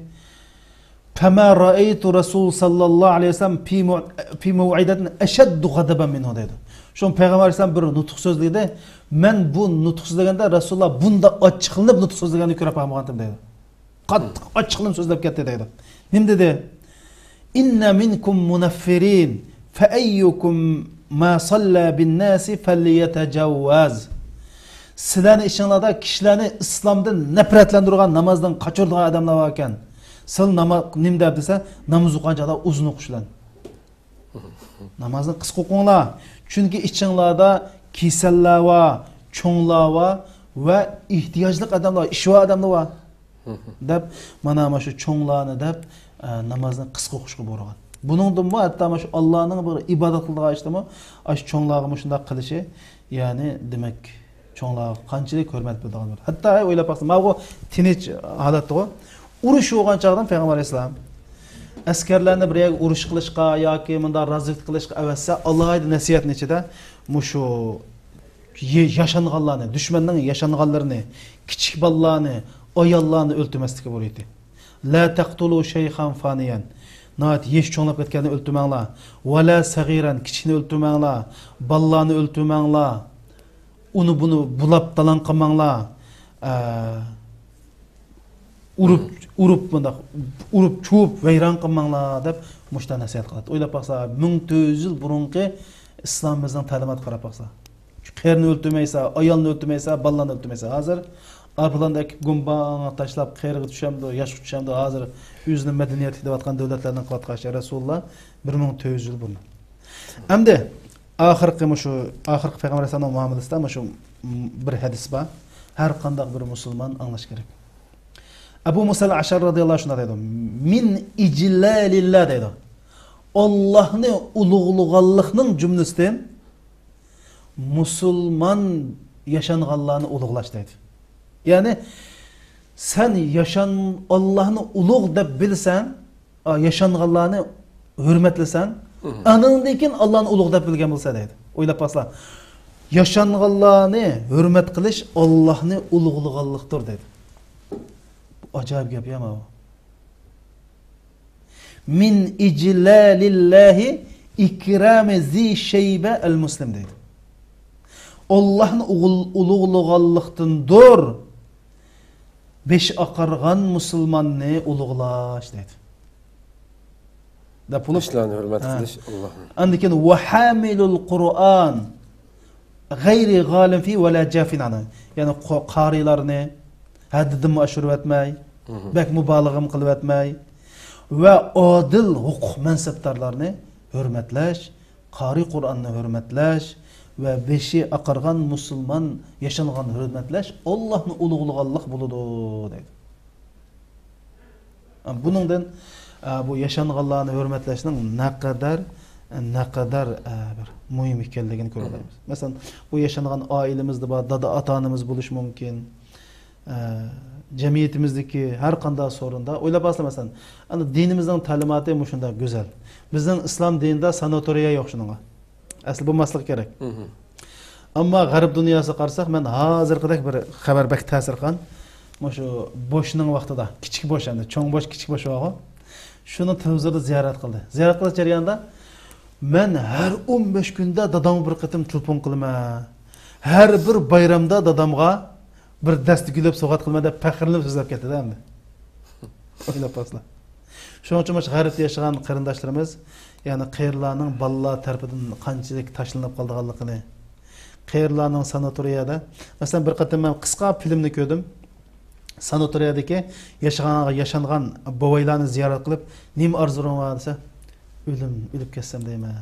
فما رأيت رسول صلى الله عليه وسلم في مو-، في موعظة أشد غضبا منه دەيدۇ. شۇ پەيغەمبەر ئەلەيھىسسالام بىر نۇتۇق سۆزلىدى. مەن بۇ نۇتۇق سۆزلىگەندە رەسۇلۇللا بۇنداق ئاچچىقلىنىپ نۇتۇق سۆزلىگەننى كۆرۈپ باقمىغانتىم دەيدۇ. قاتتىق ئاچچىقلىنىپ سۆزلەپ كەتتى دەيدۇ. نېمە دېدى؟ إن منكم منفرين فأيكم ما صلى بالناس فليتجوز. سىلەرنى ئىچىڭلاردا كىشىلەرنى ئىسلامدىن نەپرەتلەندۈرىدىغان، نامازدىن قاچۇرىدىغان ئادەملەر بار ئىكەن. سىل ناما-، نېمە دەپ دېسە، ناماز ئوقۇغان چاغدا ئۇزۇن ئوقۇشلار. نامازنى قىسقا ئوقۇڭلار. چۈنكى ئىچىڭلاردا كېسەللەر بار، چوڭلار بار ۋە ئېھتىياجلىق ئادەملەر، ئىشى بار ئادەملەر بار. دەپ، مانا، مانا شۇ چوڭلارنى دەپ، ئە، نامازنى قىسقا ئوقۇشقا بۇيرۇغان. بۇنىڭدىنمۇ ھەتتا مانا شۇ ئاللانىڭ بىر ئىبادەت قىلىدىغان ئىشىدىمۇ، ئاشۇ چوڭلارغا مۇشۇنداق قىلىشى، يەنى، دېمەك، چوڭلارغا قانچىلىك ھۆرمەت بىلىدىغان بىر. ھەتتا ئويلاپ باقسا، مانا بۇ تىنچ ھالەتتىغۇ. ئۇرۇش بولغان چاغدا پەيغەمبەر ئەلەيھىسسالام ئەسكەرلەرنى بىر يەرگە ئۇرۇش قىلىشقا ياكى مۇنداق رازۋېدكا قىلىشقا ئەۋەتسە، ئالاھىدە نەسىھەتنى ئىچىدە مۇشۇ يې-، ياشانغانلارنى، دۈشمەننىڭ ياشانغانلىرىنى، كىچىك بالىلارنى، ئاياللارنى ئۆلتۈرمەسلىككە بۇيرۇيتتى. لا تقتلوا شيخا فانيا. ناھايىتى يېشى چوڭلاپ كەتكەننى ئۆلتۈرمەڭلار. ولا صغيرا، كىچىكنى ئۆلتۈرمەڭلار. بالىلارنى ئۆلتۈرمەڭلار. ئۇنى بۇنى بۇلاپ دالاڭ قىلماڭلار. ئە، ئۇرۇپ، ئۇرۇپ مۇنداق، ئۇرۇپ چۇۋۇپ ۋەيران قىلماڭلار دەپ مۇشۇنداق نەسىھەت قىلاتتى. ئويلاپ باقسا، مىڭ تۆت يۈز يىل بۇرۇنقى ئىسلام بىزنىڭ تەلىماتىغا قاراپ باقسا. شۇ قېرىنى ئۆلتۈرمەيسە، ئايالنى ئۆلتۈرمەيسە، بالىلارنى ئۆلتۈرمەيسە. ھازىر ئايروپىلاندا ئەكىپ گۇمباڭ تاشلاپ، قېرىغا چۈشەمدۇ، ياشقا چۈشەمدۇ، ھازىر ئۆزىنى مەدەنىيەتلىك دەۋاتقان دۆلەتلەرنىڭ قىلىۋاتقان ئىشى. رەسۇلۇللا بىر مىڭ تۆت يۈز يىل بۇرۇن. ئەمدى ئاخىرقى مۇشۇ، ئاخىرقى پەيغەمبەر ئەلەيھىسسالامنىڭ مۇئامىلىسىدە مۇشۇ بىر ھەدىس بار. ھەر قانداق بىر مۇسۇلمان ئاڭلاش كېرەك. ئەبۇ مۇسا ئەشئەرى رەزىياللاھۇ ئەنھۇ شۇنداق دەيدۇ: من إجلال الله دەيدۇ. ئاللاھنى ئۇلۇغلىغانلىقنىڭ جۈملىسىدىن مۇسۇلمان ياشانغانلارنى ئۇلۇغلاش دەيدۇ. يەنى سەن ياشان-، ئاللاھنى ئۇلۇغ دەپ بىلسەڭ، ئا، ياشانغانلارنى ھۆرمەتلىسەڭ، ئانىڭدىن كېيىن ئاللاھنى ئۇلۇغ دەپ بىلگەن بولسا دەيدۇ. ئويلاپ باقسىلا، ياشانغانلارنى ھۆرمەت قىلىش ئاللاھنى ئۇلۇغلىغانلىقتۇر دەيدۇ. بۇ ئاجايىپ گەپ يا ماۋۇ. من إجلال الله إكرام ذي الشيبة المسلم دەيدۇ. ئاللاھنى ئۇغۇل-، ئۇلۇغلىغانلىقتىندۇر بېشى ئاقارغان مۇسۇلماننى ئۇلۇغلاش دەيدۇ. دەپ بولۇپ، ياشلارنى ھۆرمەت قىلىش ئاللاھنى. ئاندىن كېيىن، وحامل القرآن غير غال فيه ولا جاف عنه. يەنى قو-، قارىيلارنى ھەددىدىنمۇ ئاشۇرۇۋەتمەي، بەك مۇبالىغىمۇ قىلىۋەتمەي ۋە ئادىل ھوقۇق مەنسەپدارلارنى ھۆرمەتلەش، قارىي قۇرئاننى ھۆرمەتلەش ۋە بېشى ئاقارغان مۇسۇلمان ياشانغاننى ھۆرمەتلەش ئاللاھنى ئۇلۇغلىغانلىق بولىدۇ دەيدۇ. بۇنىڭدىن، ئە، بۇ ياشانغانلارنى ھۆرمەتلەشنىڭ نەقەدەر، نەقەدەر، ئە، بىر مۇھىم ئىكەنلىكىنى كۆرۈۋالايمىز. مەسىلەن، بۇ ياشانغان ئائىلىمىزدە بار دادا ئاتا-ئانىمىز بولۇشى مۇمكىن. ئە، جەمئىيىتىمىزدىكى ھەر قانداق سورۇندا، ئويلاپ باقسا، مەسىلەن، ئەنە دىنىمىزنىڭ تەلىماتى مۇشۇنداق گۈزەل. بىزنىڭ ئىسلام دىنىدا ساناتورىيە يوق شۇنىڭغا. ئەسلى بولماسلىقى كېرەك. ئەمما غەرب دۇنياسىغا قارىساق، مەن ھازىرقىدەك بىر خەۋەر بەك تەسىر قىلغان. مۇشۇ بوشنىڭ ۋاقتىدا، كىچىك بوش ئەمدى، چوڭ بوش، كىچىك بوش بارغۇ. شۇنى تېلېۋىزوردا زىيارەت قىلدى. زىيارەت قىلىش جەريانىدا، مەن ھەر ئون بەش كۈندە دادامغا بىر قېتىم تېلېفون قىلىمەن. ھەر بىر بايرامدا دادامغا بىر دەستە گۈل ئېلىپ سوۋغات قىلىمەن دەپ پەخىرلىنىپ سۆزلەپ كەتتى-دە ئەمدى. ئويلاپ باقسىلا. شۇنىڭ ئۈچۈن مۇشۇ غەربتە ياشىغان قېرىنداشلىرىمىز، يەنى قېرىلارنىڭ بالىلار تەرىپىدىن قانچىلىك تاشلىنىپ قالىدىغانلىقىنى، قېرىلارنىڭ ساناتورىيەدە، مەسىلەن، بىر قېتىم مەن قىسقا فىلىمنى كۆردۈم. ساناتورىيەدىكى ياشىغان، ياشانغان بوۋايلارنى زىيارەت قىلىپ، نېمە ئارزۇلىرىڭ بار دېسە، ئۆلۈم، ئۆلۈپ كەتسەم دەيمەن.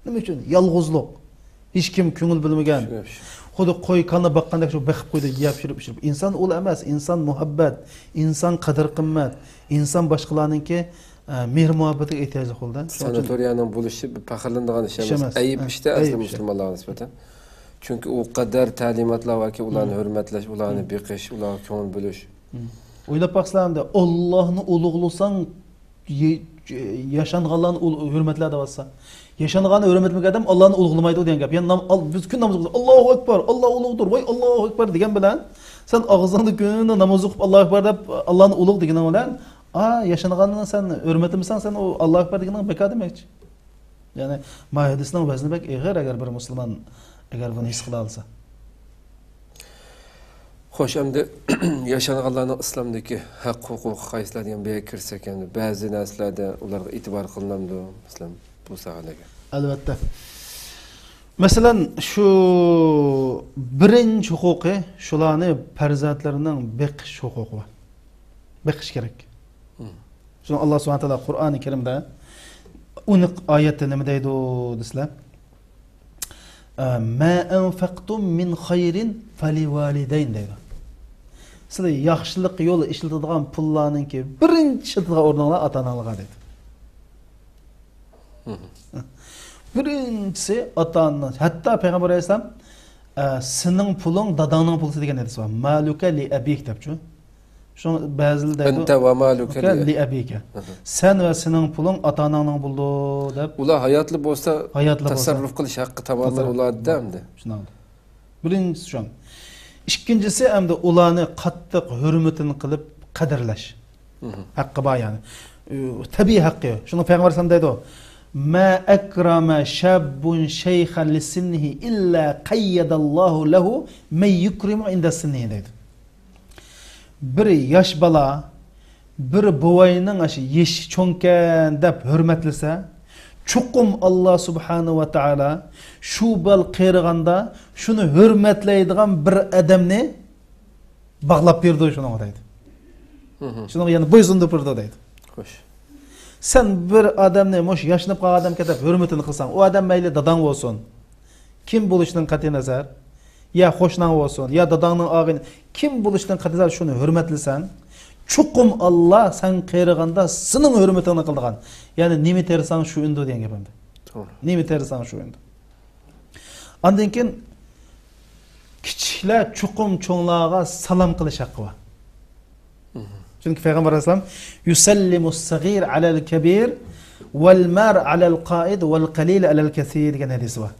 نېمە ئۈچۈن؟ يالغۇزلۇق. ھېچكىم كۆڭۈل بۆلمىگەن. خۇددى قوي، كالىنى باققاندەك شۇ بېقىپ قويدى، يەپ پىشۇرۇپ، پىشۇرۇپ. ئىنسان ئۇل ئەمەس، ئىنسان مۇھەببەت، ئىنسان قەدىر-قىممەت، ئىنسان باشقىلارنىڭكى، ئە، مېھىر-مۇھەببىتىگە ئېھتىياجلىق بولدى. شۇنىڭ ئۈچۈن ساناتورىيەنىڭ بولۇشى بىر پەخىرلىنىدىغان ئىش ئىش ئەمەس. ئەمەس. ئەيىب ئىشتا ئەسلى مۇسۇلمانلارغا نىسبەتەن. چۈنكى ئۇ قەدەر تەلىماتلار باركى، ئۇلارنى ھۆرمەتلەش، ئۇلارنى بېقىش، ئۇلارغا كۆڭۈل بۆلۈش. ئويلاپ باقسىلا ئەمدى، ئاللاھنى ئۇلۇغلىساڭ، ياشانغانلارنى ھۆرمەتلە دەۋاتسا. ياشانغاننى ھۆرمەتلىمىگەن ئادەم ئاللانى ئۇلۇغلىمايدۇ دېگەن گەپ. يەنى نام-، ئال-، بىز كۈن نامىزى ئوقۇيمىز، «ئاللاھۇ ئەكبەر، ئاللاھ ئۇلۇغدۇر، ۋاي ئاللاھۇ ئەكبەر» دېگەن بىلەن، سەن ئاغزىڭدا كۈنى ناماز ئوقۇپ «ئاللاھۇ ئەكبەر» دەپ ئاللانى ئۇلۇغ دېگىنىڭ بىلەن، ئا، ياشانغاننى سەن ھۆرمەتلىمىسەڭ، سەن ئۇ «ئاللاھۇ ئەكبەر» دېگىنىڭ بىكار دېمەكچى. يەنى ما ھەدىسنىڭ ۋەزنى بەك ئېغىر، ئەگەر بىر مۇسۇلمان ئەگەر بۇنى ھېس قىلالىسا. خوش، ئەمدى ياشانغانلارنىڭ ئىسلامدىكى ھەق ھوقۇقى قايسىلار دېگەن بۇ يەرگە كىرسەك، ئەمدى بەزى نەرسىلەردە ئۇلارغا ئېتىبار قىلىنامدۇ، مەسىلەن، بۇ ساھەلەرگە؟ ئەلۋەتتە. مەسىلەن، شۇ بىرىنچى ھوقۇقى، شۇلارنى پەرزەنتلىرىنىڭ بېقىش ھوقۇقى بار. بېقىش كېرەك. شۇڭا ئاللا سۇبھانە تائالا قۇرئانى كەرىمدە ئېنىق ئايەتتە نېمە دەيدۇ دېسىلە، «ما أنفقتم من خير فللوالدين» دەيدۇ. سىلەر ياخشىلىق يولى ئىشلىتىدىغان پۇللارنىڭكى بىرىنچى ئىشلىتىدىغان ئورنۇڭلار ئاتا-ئاناڭلارغا دەيدۇ. بىرىنچىسى ئاتا-ئانا. ھەتتا پەيغەمبەر ئەلەيھىسسالام، ئە، «سېنىڭ پۇلۇڭ داداڭنىڭ پۇلى» دېگەن ھەدىس بار. «مالۇكە لىئەبىك» دەپچۇ. شۇڭا بەزىلەر دەيدۇ، «ئەنتە ۋە مالۇكە لىئەبىكە. سەن ۋە سېنىڭ پۇلۇڭ ئاتا-ئاناڭنىڭ پۇلىدۇر» دەپ. ئۇلار ھاياتلا بولسا، ھاياتلا بولسا، تەسەررۇپ قىلىش ھەققى تامامەن ئۇلاردا ئەمدى. شۇنداق. بىرىنچىسى شۇ. ئىككىنچىسى ئەمدى ئۇلارنى قاتتىق ھۆرمىتىنى قىلىپ قەدىرلەش. ھەققى بار يەنى. ئۇ تەبىئىي ھەققى. شۇنى پەيغەمبەر ئەلەيھىسسالام دەيدۇ، «ما أكرم شاب شيخا لسنه إلا قيد الله له من يكرم عند سنه» دەيدۇ. بىر ياش بالا بىر بوۋاينىڭ ئاشۇ يېشى چوڭكەن دەپ ھۆرمەتلىسە، چوقۇم ئاللا سۇبھانەھۇ ۋە تائالا شۇ بال قېرىغاندا شۇنى ھۆرمەتلەيدىغان بىر ئادەمنى باغلاپ بېرىدۇ شۇنىڭغا دەيدۇ. شۇنىڭغا يەنە بويسۇندۇرۇپ بېرىدۇ دەيدۇ. خوش. سەن بىر ئادەمنى مۇشۇ ياشىنىپ قالغان ئادەمكەن دەپ ھۆرمىتىنى قىلساڭ، ئۇ ئادەم مەيلى داداڭ بولسۇن، كىم بولۇشىدىن قەتئىينەزەر، يا قوشناڭ بولسۇن، يا داداڭنىڭ ئاغىنە، كىم بولۇشىدىن قەتئىينەزەر شۇنى ھۆرمەتلىسەڭ، چوقۇم ئاللا سەن قېرىغاندا سېنىڭ ھۆرمىتىڭنى قىلىدىغان. يەنى نېمە تېرىساڭ شۇ ئۈندۈر دېگەن گەپ ئەمدى. توغرا. نېمە تېرىساڭ شۇ ئۈندۈر. ئاندىن كېيىن كىچىكلەر چوقۇم چوڭلارغا سالام قىلىش ھەققى بار. چۈنكى پەيغەمبەر ئەلەيھىسسالام، «يسلم الصغير على الكبير والمار على القاعد والقليل على الكثير» دېگەن ھەدىسى بار.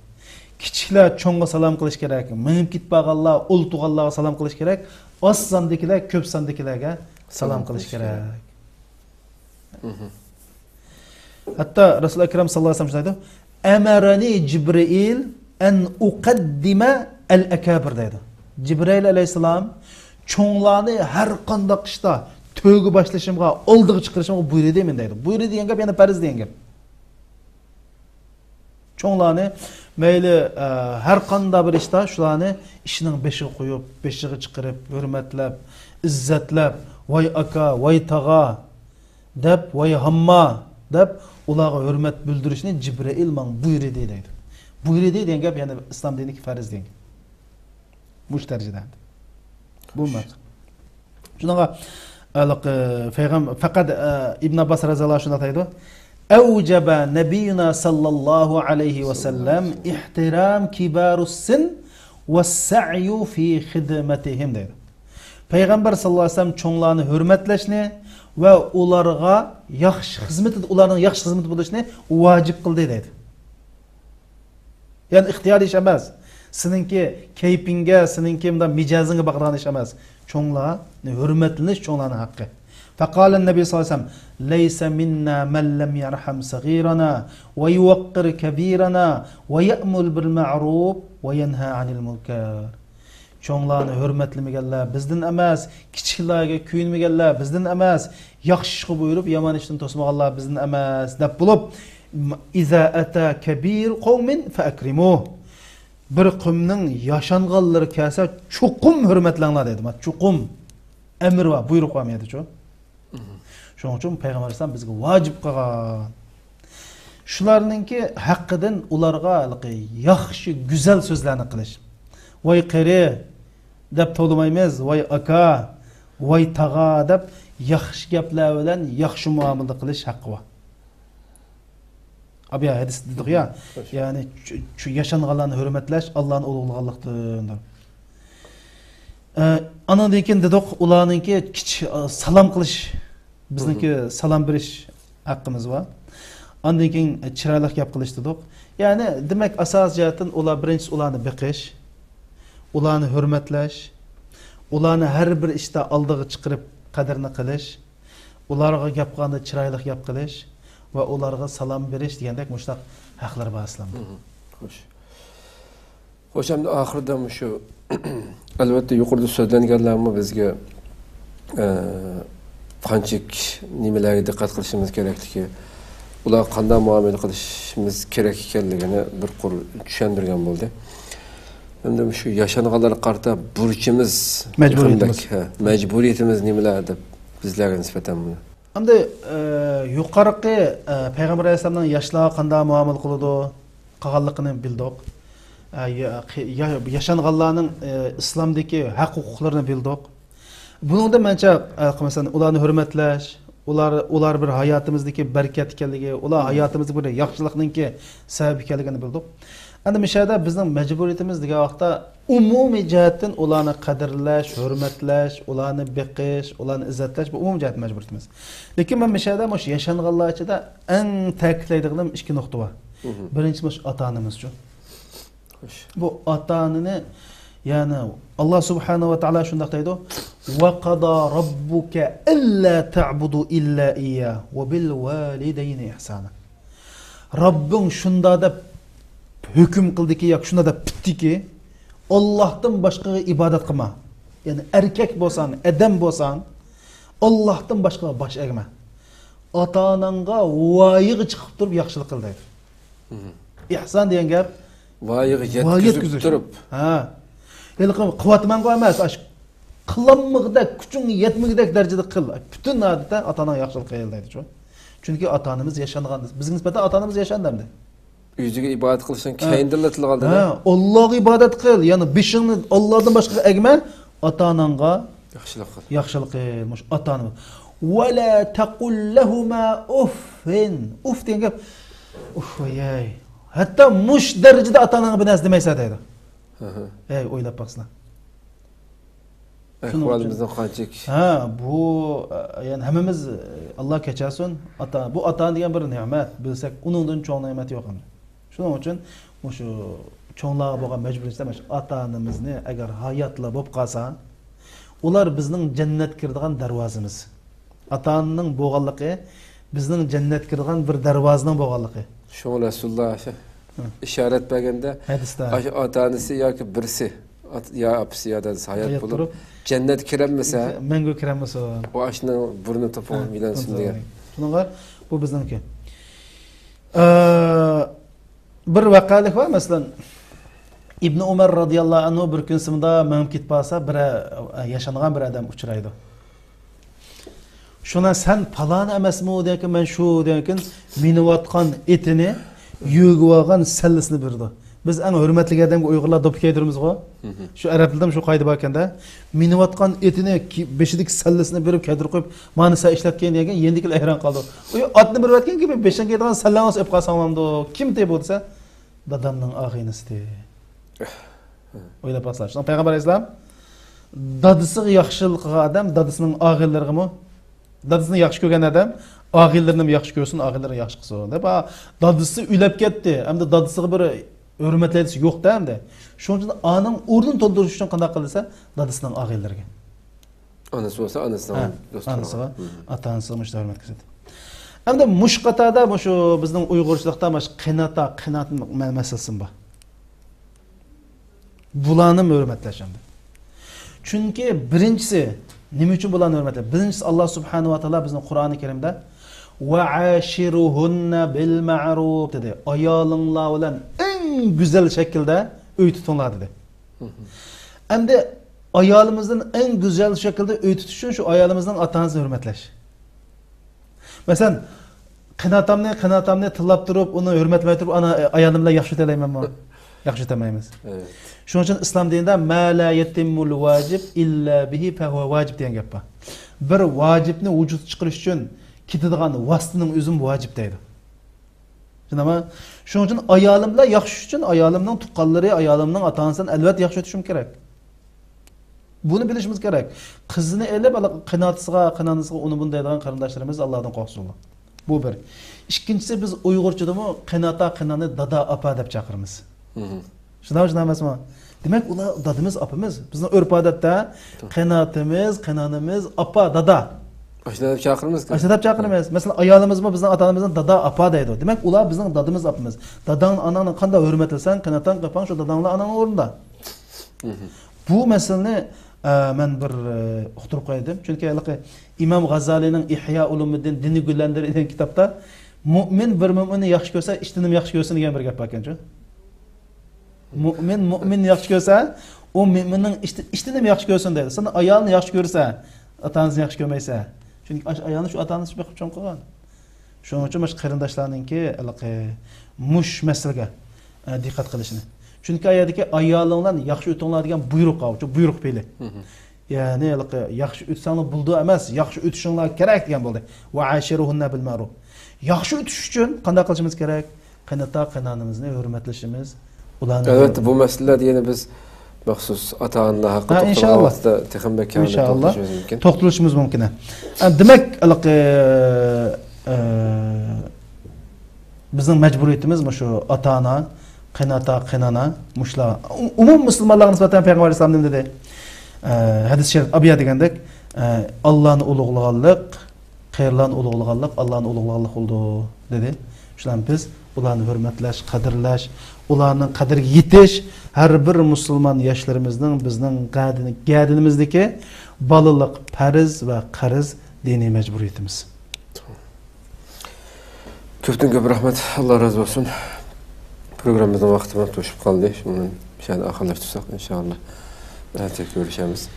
كىچىكلەر چوڭغا سالام قىلىش كېرەك، مېڭىپ كېتىپ بارغانلار، ئولتۇرغانلارغا سالام قىلىش كېرەك، ئاز ساندىكىلەر كۆپ ساندىكىلەرگە سالام قىلىش كېرەك. ھەتتا رەسۇل ئەكرەم ساللاللاھۇ ئەلەيھى ۋەسەللەم شۇنداق دەيدۇ، «أمرني جبريل أن أقدم الأكابر» دەيدۇ. جىبرىئىل ئەلەيھىسسالام چوڭلارنى ھەر قانداق ئىشتا تۆگە باشلىشىمغا، ئالدىغا چىقىرىشىمغا بۇيرۇدى مەن دەيدۇ. بۇيرۇدى دېگەن گەپ يەنە پەرز دېگەن گەپ. چوڭلارنى مەيلى، ئە، ھەر قانداق بىر ئىشتا شۇلارنى ئىشنىڭ بېشىغا قويۇپ، بېشىغا چىقىرىپ، ھۆرمەتلەپ، ئىززەتلەپ، «ۋاي ئاكا، ۋاي تاغا» دەپ، «ۋاي ھامما» دەپ، ئۇلارغا ھۆرمەت بىلدۈرۈشنى جىبرىئىل ماڭا بۇيرۇدى دەيدۇ. بۇيرۇدى دېگەن گەپ يەنى ئىسلام دىنىدىكى پەرز دېگەن گەپ. مۇشۇ دەرىجىدە. بۇ مەسىلە. شۇنىڭغا، ھېلىقى پەيغەم-، پەقەت، ئە، ئىبن ئابباس رەزىياللاھۇ ئەنھۇ شۇنداق دەيدۇ، «أوجب نبينا صلى الله عليه وسلم احترام كبار السن والسعي في خدمتهم» دەيدۇ. پەيغەمبەر ساللاللاھۇ ئەلەيھى ۋەسەللەم چوڭلارنى ھۆرمەتلەشنى ۋە ئۇلارغا ياخشى خىزمىتى، ئۇلارنىڭ ياخشى خىزمىتى بولۇشنى ۋاجىپ قىلدى دەيدۇ. يەنى ئىختىيارىي ئىش ئەمەس. سېنىڭكى كەيپىڭگە، سېنىڭكى مۇنداق مىجەزىڭگە باغلىغان ئىش ئەمەس. چوڭلارنى ھۆرمەتلىنىش چوڭلارنىڭ ھەققى. فقال النبي صلى الله عليه وسلم، «ليس منا من لم يرحم صغيرنا ويوقر كبيرنا ويأمر بالمعروف وينهى عن المنكر». چوڭلارنى ھۆرمەتلىمىگەنلەر بىزدىن ئەمەس، كىچىكلەرگە كۆيۈنمىگەنلەر بىزدىن ئەمەس، ياخشى ئىشقا بۇيرۇپ، يامان ئىشتىن توسمىغانلار بىزدىن ئەمەس، دەپ بولۇپ، «إذا أتى كبير قوم فأكرموه». بىر قومنىڭ ياشانغانلىرى كەلسە، چوقۇم ھۆرمەتلەڭلار دەيدۇ. مانا، چوقۇم ئەمىر بار، بۇيرۇق بار مۇ يەردىچۇ؟ شۇنىڭ ئۈچۈن پەيغەمبەر ئەلەيھىسسالام بىزگە ۋاجىپ قىلغان. شۇلارنىڭكى ھەققىدىن ئۇلارغا ھېلىقى ياخشى، گۈزەل سۆزلەرنى قىلىش. ۋاي قېرى دەپ توۋلىمايمىز، ۋاي ئاكا، ۋاي تاغا دەپ ياخشى گەپلەر بىلەن ياخشى مۇئامىلە قىلىش ھەققى بار. ئابىيا ھەدىس دېدۇق يا، يەنى شۇ، شۇ ياشانغانلارنى ھۆرمەتلەش ئاللانى ئۇلۇغلىغانلىقتىندۇر. ئە، ئانىڭدىن كېيىن دېدۇق، ئۇلارنىڭكى كىچىك، ئە، سالام قىلىش، بىزنىڭكى سالام بېرىش ھەققىمىز بار. ئاندىن كېيىن، ئە، چىرايلىق گەپ قىلىش دېدۇق. يەنى، دېمەك، ئاساسىي جەھەتتىن ئۇلار، بىرىنچىسى، ئۇلارنى بېقىش، ئۇلارنى ھۆرمەتلەش، ئۇلارنى ھەر بىر ئىشتا ئالدىغا چىقىرىپ قەدرىنى قىلىش، ئۇلارغا گەپ قىلغاندا چىرايلىق گەپ قىلىش ۋە ئۇلارغا سالام بېرىش دېگەندەك مۇشۇنداق ھەقلەر بار ئىسلامدا. خوش. خوش، ئەمدى ئاخىرىدا مۇشۇ، ئەلۋەتتە، يۇقىرىدا سۆزلەنگەنلەرمۇ بىزگە، ئە، قانچىلىك نېمىلەرگە دىققەت قىلىشىمىز كېرەكلىكى، ئۇلارغا قانداق مۇئامىلە قىلىشىمىز كېرەك ئىكەنلىكىنى بىر قۇر چۈشەندۈرگەن بولدى. ئەمدى مۇشۇ ياشانغانلارغا قارىتا بۇرچىمىز، مەجبۇرىيىتىمىز. ھە، مەجبۇرىيىتىمىز نېمىلەر دەپ بىزلەرگە نىسبەتەن بۇنى. ئەمدى، ئە، يۇقىرىقى، ئە، پەيغەمبەر ئەلەيھىسسالامنىڭ ياشلارغا قانداق مۇئامىلە قىلىدۇ، قىلغانلىقىنى بىلدۇق. ئە، يا-، قى-، يا-، ياشانغانلارنىڭ، ئە، ئىسلامدىكى ھەق ھوقۇقلىرىنى بىلدۇق. بۇنىڭدا مەنچە، ئە، مەسىلەن، ئۇلارنى ھۆرمەتلەش، ئۇلار، ئۇلار بىر ھاياتىمىزدىكى بەرىكەت ئىكەنلىكى، ئۇلار ھاياتىمىزدا بىر ياخشىلىقنىڭكى سەۋەبى ئىكەنلىكىنى بىلدۇق. ئەمدى مۇشۇ يەردە بىزنىڭ مەجبۇرىيىتىمىز دېگەن ۋاقىتتا ئومۇمىي جەھەتتىن ئۇلارنى قەدىرلەش، ھۆرمەتلەش، ئۇلارنى بېقىش، ئۇلارنى ئىززەتلەش، بۇ ئومۇمىي جەھەتتىن مەجبۇرىيىتىمىز. لېكىن مەن مۇشۇ يەردە مۇشۇ ياشانغانلار ئىچىدە ئەڭ تەكىتلەيدىغىنىم ئىككى نۇقتا بار. بىرىنچىسى مۇشۇ ئاتا-ئانىمىزچۇ. خوش. بۇ ئاتا-ئانىنى، يەنى، ئاللا سۇبھانەھۇ ۋە تائالا شۇنداق دەيدۇ، «وقضى ربك ألا تعبدوا إلا إياه وبالوالدين إحسانا.» رەببىڭ شۇنداق دەپ ھۆكۈم قىلدىكى ياكى شۇنداق دەپ پۈتتىكى، ئاللاھتىن باشقىغا ئىبادەت قىلما. يەنى ئەركەك بولساڭ، ئادەم بولساڭ، ئاللاھتىن باشقىغا باش ئەگمە. ئاتا-ئاناڭغا ۋايىغا چىقىپ تۇرۇپ ياخشىلىق قىل دەيدۇ. ئىھسان دېگەن گەپ ۋايىغا يەتكۈزۈپ تۇرۇپ. ھە. ھېلىقى قىلىۋاتىمەنغۇ ئەمەس، ئاشۇ قىلالمىغۇدەك، كۈچۈڭ يەتمىگۈدەك دەرىجىدە قىل. پۈتۈن ھالەتتە ئاتا-ئاناڭغا ياخشىلىق قىل دەيدۇچۇ. چۈنكى ئاتا-ئانىمىز ياشانغان، بىزگە نىسبەتەن ئاتا-ئانىمىز ياشاندى ئەمدى. ئۆزىگە ئىبادەت قىلىشنىڭ ھە. كەينىدىنلا تىلغا ئالدى. ھە، ئاللاغا ئىبادەت قىل، يەنى بېشىڭنى ئاللادىن باشقىغا ئەگمە، ئاتا-ئاناڭغا ياخشىلىق قىل. ياخشىلىق قىل، مۇشۇ ئاتا-ئانا. «ولا تقل لهما أف.» ئۇف دېگەن گەپ، ئۇف، ۋايەي. ھەتتا مۇشۇ دەرىجىدە ئاتا-ئاناڭغا بىر نەرسە دېمەيسەن دەيدۇ. ھەي، ئويلاپ باقسىلا. شۇنىڭ ئۈچۈن ئەھۋالىمىزنىڭ قانچىلىك. ھە، بۇ، ئە، يەنى ھەممىمىز، ئە، ئاللا كەچەرسۇن. ئاتا، بۇ ئاتا دېگەن بىر نېمەت، بىلسەك، ئۇنىڭدىن چوڭ نېمەت يوق ئەمدى. شۇنىڭ ئۈچۈن مۇشۇ چوڭلارغا بولغان مەجبۇرىيىتىمىز، ئاتا-ئانىمىزنى ئەگەر ھاياتلا بولۇپ قالسا، ئۇلار بىزنىڭ جەننەتكە كىرىدىغان دەرۋازىمىز. ئاتا-ئانىنىڭ بولغانلىقى بىزنىڭ جەننەتكە كىرىدىغان بىر دەرۋازىنىڭ بولغانلىقى. شۇڭا رەسۇلۇللا ھە. ئىشارەت بەرگەندە، ھەدىستە. ئاشۇ ئاتا-ئانىسى ياكى بىرسى، ئات-، يا ئاپىسى يا دادىسى ھايات ھايات بولۇپ، تۇرۇپ، جەننەتكە كىرەلمىسە، مەڭگۈ كىرەلمىسۇن. ئۇ ئاشۇنىڭ بۇرنى توپىغا ھە، مىلانسۇن دېگەن. شۇنىڭغا بۇ بىزنىڭكى. ئە، بىر ۋەقەلىك بار، مەسىلەن، ئىبنى ئۇمەر رازىياللاھۇ ئەنھۇ بىر كۈن سىمدا مېڭىپ كېتىپ بارسا، بىر، ئە، ياشانغان بىر ئادەم ئۇچرايدۇ. شۇنا سەن پالان ئەمەسمۇ دېگەنكىن، مەن شۇ دېگەنكىن، مىنىۋاتقان ئېتىنى، يۆگىۋالغان سەللىسىنى بېرىدۇ. بىز ئەڭ ھۆرمەتلىك ئادەمگە ئۇيغۇرلار دوپپا كىيدۈرىمىزغۇ؟ شۇ ئەرەب تىلىدىمۇ شۇ قائىدە بار ئىكەندە. مىنىۋاتقان ئېتىنى كى-، بېشىدىكى سەللىسىنى بېرىپ كىيدۈرۈپ قويۇپ، مانا سەن ئىشلەتكىن دېگەن، يېنىدىكىلەر ھەيران قالىدۇ. ئۇ ئاتنى بېرىۋەتكەنكى، بېشىڭ كىيىدىغان سەللەڭنى ئېلىپ قالساڭ بولامدۇ؟ كىمتى بۇ دېسە، دادامنىڭ ئاغىنىسىدى. ئويلاپ باقسىلا، شۇڭا پەيغەمبەر ئەلەيھىسسالام دادىسىغا ياخشىلىق قىلغان ئادەم دادىسىنىڭ ئاغىنىلىرىغىمۇ، دادىسىنى ياخشى كۆرگەن ئادەم ئاغىنىلىرىنى ياخشى كۆرسۇن، ئاغىنىلىرىنى ياخشى قىلسۇن دەپ، ھا، دادىسى ئۆلۈپ كەتتى، ئەمدى دادىسىغا بىر ھۆرمەتلەيدىسى يوق-دە ئەمدى. شۇنىڭ ئۈچۈن ئانىڭ ئورنىنى تولدۇرۇش ئۈچۈن قانداق قىل دېسە، دادىسىنىڭ ئاغىنىلىرىگە. ئانىسى بولسا ئانىسىنىڭ ھە، دوستلىرىغا. ئانىسىغا، ئاتا-ئانىسىغا مۇشۇنداق ھۆرمەت كۆرسىتىدۇ. ئەمدى مۇشۇ قاتاردا مۇشۇ بىزنىڭ ئۇيغۇرچىلىقتا مۇشۇ قېناتا، قېنات مە-، مەسىلىسىمۇ بار. بۇلارنىمۇ ھۆرمەتلەش ئەمدى. چۈنكى بىرىنچىسى، نېمە ئۈچۈن بۇلارنى ھۆرمەتلەش؟ بىرىنچىسى، ئاللا سۇبھانەھۇ ۋە تائالا بىزنىڭ قۇرئانى كەرىمدە، «ۋەئاشىرۇھۇننە بىل مەئرۇف» دېدى. ئايالىڭلار بىلەن ئەڭ گۈزەل شەكىلدە ئۆي تۇتۇڭلار دېدى. ئەمدى ئايالىمىزدىن ئەڭ گۈزەل شەكىلدە ئۆي تۇتۇش ئۈچۈن شۇ ئايالىمىزنىڭ ئاتا-ئانىسىنى ھۆرمەتلەش. مەسىلەن، قېنى ئاتامنى، قېنى ئاتامنى تىللاپ تۇرۇپ، ئۇنى ھۆرمەتلىمەي تۇرۇپ، ئانا، ئايالىم بىلەن ياخشى ئۆتەلەيمەنمۇ؟ ياخشى ئۆتەلمەيمىز. شۇنىڭ ئۈچۈن ئىسلام دىنىدا ما لا يەتىممۇل ۋاجىب ئىللا بىھى فەھۇۋە ۋاجىب دېگەن گەپ بار. بىر ۋاجىبنى ۋۇجۇدقا چىقىرىش ئۈچۈن كېتىدىغان ۋاسىتىنىڭ ئۆزىمۇ ۋاجىپ دەيدۇ. شۇنداقمۇ؟ شۇنىڭ ئۈچۈن ئايالىم بىلەن ياخشى ئۆتۈش ئۈچۈن ئايالىمنىڭ تۇغقانلىرى، ئايالىمنىڭ ئاتا-ئانىسى بىلەن ئەلۋەتتە ياخشى ئۆتۈشۈم كېرەك. بۇنى بىلىشىمىز كېرەك. قىزىنى ئېلىپ، قېنى ئاتىسىغا، قېنى ئانىسىغا ئۇنى بۇنى دەيدىغان قېرىنداشلىرىمىز ئاللادىن قورقسۇنلا. بۇ بىر. ئىككىنچىسى، بىز ئۇيغۇرچىدىمۇ قېنى ئاتا، قېنى ئانا، دادا، ئاپا دەپ چاقىرىمىز. شۇنداق، شۇنداق ئەمەسمۇ؟ دېمەك، ئۇلار دادىمىز، ئاپىمىز. بىزنىڭ ئۆرپ-ئادەتتە قېنى ئاتىمىز، قېنى ئانىمىز، ئاپا، دادا. ئاشۇنداق دەپ چاقىرىمىزكۇ؟ ئاشۇنداق دەپ چاقىرىمىز. مەسىلەن، ئايالىمىزمۇ بىزنىڭ ئاتا-ئانىمىزنى دادا، ئاپا دەيدۇ. دېمەك، ئۇلار بىزنىڭ دادىمىز، ئاپىمىز. داداڭنى، ئاناڭنى قانداق ھۆرمەتلىسەڭ، قېنى ئاتاڭ، ئاپاڭ شۇ داداڭ بىلەن ئاناڭنىڭ ئورنىدا. بۇ مەسىلىنى، ئە، مەن بىر، ئە، ئۇقتۇرۇپ قوياي دېدىم. چۈنكى ھېلىقى ئىمام غازالىنىڭ ئىھيا ئۇلۇمىددىن، دىنى گۈللەندۈر دېگەن كىتابتا، مۇئمىن بىر مۇئمىننى ياخشى كۆرسە، ئىشتىنىمۇ ياخشى كۆرسۇن دېگەن بىر گەپ باركەنچۇ. مۇئمىن مۇئمىننى ياخشى كۆرسە، ئۇ مۇئمىننىڭ ئىشتى-، ئىشتىنىمۇ ياخشى كۆرسۇن دەيدۇ. سەن ئايالىنى ياخشى كۆرسە، ئاتا-ئانىسىنى ياخشى كۆرمەيسەن. چۈنكى ئاش-، ئايالنى شۇ ئاتا-ئانىسى بېقىپ چوڭ قىلغان. شۇنىڭ ئۈچۈن مۇشۇ قېرىنداشلارنىڭكى ھېلىقى مۇش مەسىلىگە، ئە، دىققەت قىلىشىنى. چۈنكى ئايەتتىكى ئايالىڭلار ياخشى ئۆتۈڭلار دېگەن بۇيرۇق، بۇيرۇق پېئلى. يەنى ھېلىقى ياخشى ئۆتسەڭلار بولىدۇ ئەمەس، ياخشى ئۆتۈشۈڭلار كېرەك دېگەن بولدى. ۋە ئاشىرۇھۇننە بىل مەرۇف. ياخشى ئۆتۈش ئۈچۈن قانداق قىلىشىمىز كېرەك؟ قېنى ئاتا، قېنى ئانىمىزنى ھۆرمەتلىشىمىز. ئۇلارنى ئەلۋەتتە، بۇ مەسىلىلەردە يەنە بىز مەخسۇس ئاتا-ئانىلار ھەققىدە ھە، توختالغان ئىنشائاللا. ۋاقىتتا تېخىمۇ بەك كەڭرەك ئىنشائاللا. توختىلىشىمىز مۇمكىن. توختىلىشىمىز مۇمكىن. ئە، دېمەك، ھېلىقى، ئە، بىزنىڭ مەجبۇرىيىتىمىز مۇشۇ ئاتا-ئانا، قېنى ئاتا، قېنى ئانا، مۇشۇلار. ئۇ-، ئومۇمىي مۇسۇلمانلارغا نىسبەتەن پەيغەمبەر ئەلەيھىسسالام نېمە دېدى؟ ئە، ھەدىس شەرىپ، ئابىيا دېگەندەك، ئە، ئاللانى ئۇلۇغلىغانلىق، قېرىلارنى ئۇلۇغلىغانلىق، ئاللانى ئۇلۇغلىغانلىق بولىدۇ، دېدى. شۇلارنى بىز ئۇلارنى ھۆرمەتلەش، قەدىرلەش، ئۇلارنىڭ قەدرىگە يېتىش ھەر بىر مۇسۇلمان ياشلىرىمىزنىڭ، بىزنىڭ گەدىنى-، گەدىنىمىزدىكى بالىلىق پەرز ۋە قەرز دىنىي مەجبۇرىيىتىمىز. كۆپتىن كۆپ رەھمەت، ئاللا رازى بولسۇن. پروگراممىمىزنىڭ ۋاقتىمۇ توشۇپ قالدى. شۇنىڭ بىلەن مۇشۇ يەردە ئاخىرلاشتۇرساق، ئىنشائاللا، ئەتە كۆرۈشەرمىز.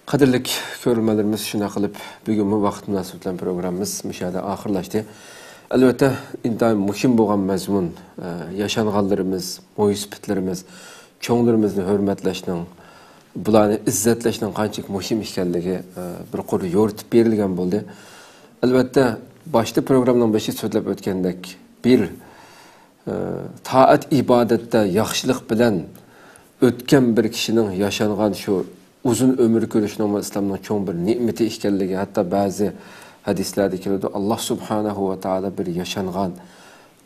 قەدىرلىك كۆرۈرمەنلىرىمىز، شۇنداق قىلىپ، بۈگۈنمۇ ۋاقىت مۇناسىۋىتى بىلەن پروگراممىمىز مۇشۇ يەردە ئاخىرلاشتى. ئەلۋەتتە، ئىنتايىن مۇھىم بولغان مەزمۇن، ئە، ياشانغانلىرىمىز، مويسىپىتلىرىمىز، چوڭلىرىمىزنى ھۆرمەتلەشنىڭ، بۇلارنى ئىززەتلەشنىڭ قانچىلىك مۇھىم ئىكەنلىكى، ئە، بىر قۇر يورۇتۇپ بېرىلگەن بولدى. ئەلۋەتتە، باشتا پروگراممىنىڭ بېشىدا سۆزلەپ ئۆتكەندەك، بىر، ئە، تائەت ئىبادەتتە ياخشىلىق بىلەن ئۆتكەن بىر كىشىنىڭ ياشانغان شۇ ئۇزۇن ئۆمۈر كۆرۈشنىڭمۇ ئىسلامنىڭ چوڭ بىر نېمىتى ئىكەنلىكى، ھەتتا بەزى ھەدىسلەردە كېلىدۇ، ئاللا سۇبھانەھۇ ۋە تائالا بىر ياشانغان،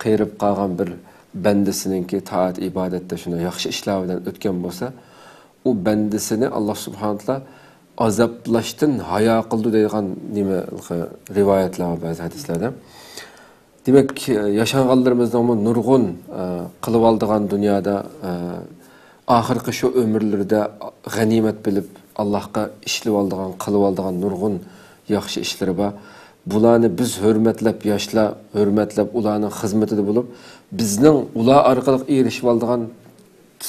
قېرىپ قالغان بىر بەندىسىنىڭكى تائەت ئىبادەتتە شۇنداق ياخشى ئىشلار بىلەن ئۆتكەن بولسا، ئۇ بەندىسىنى ئاللا سۇبھانەھۇ ۋە تائالا ئازابلاشتىن ھايا قىلىدۇ دەيدىغان نېمە، رىۋايەتلەر بار بەزى ھەدىسلەردە. دېمەك، ياشانغانلىرىمىزنىڭمۇ نۇرغۇن، ئە، قىلىۋالىدىغان دۇنيادا، ئە، ئاخىرقى شۇ ئۆمۈرلىرىدە غەنىيمەت بىلىپ، ئاللاھقا ئىشلىۋالىدىغان، قىلىۋالىدىغان نۇرغۇن ياخشى ئىشلىرى بار. بۇلارنى بىز ھۆرمەتلەپ، ياشلار ھۆرمەتلەپ، ئۇلارنىڭ خىزمىتىدە بولۇپ، بىزنىڭ ئۇلار ئارقىلىق ئېرىشىۋالىدىغان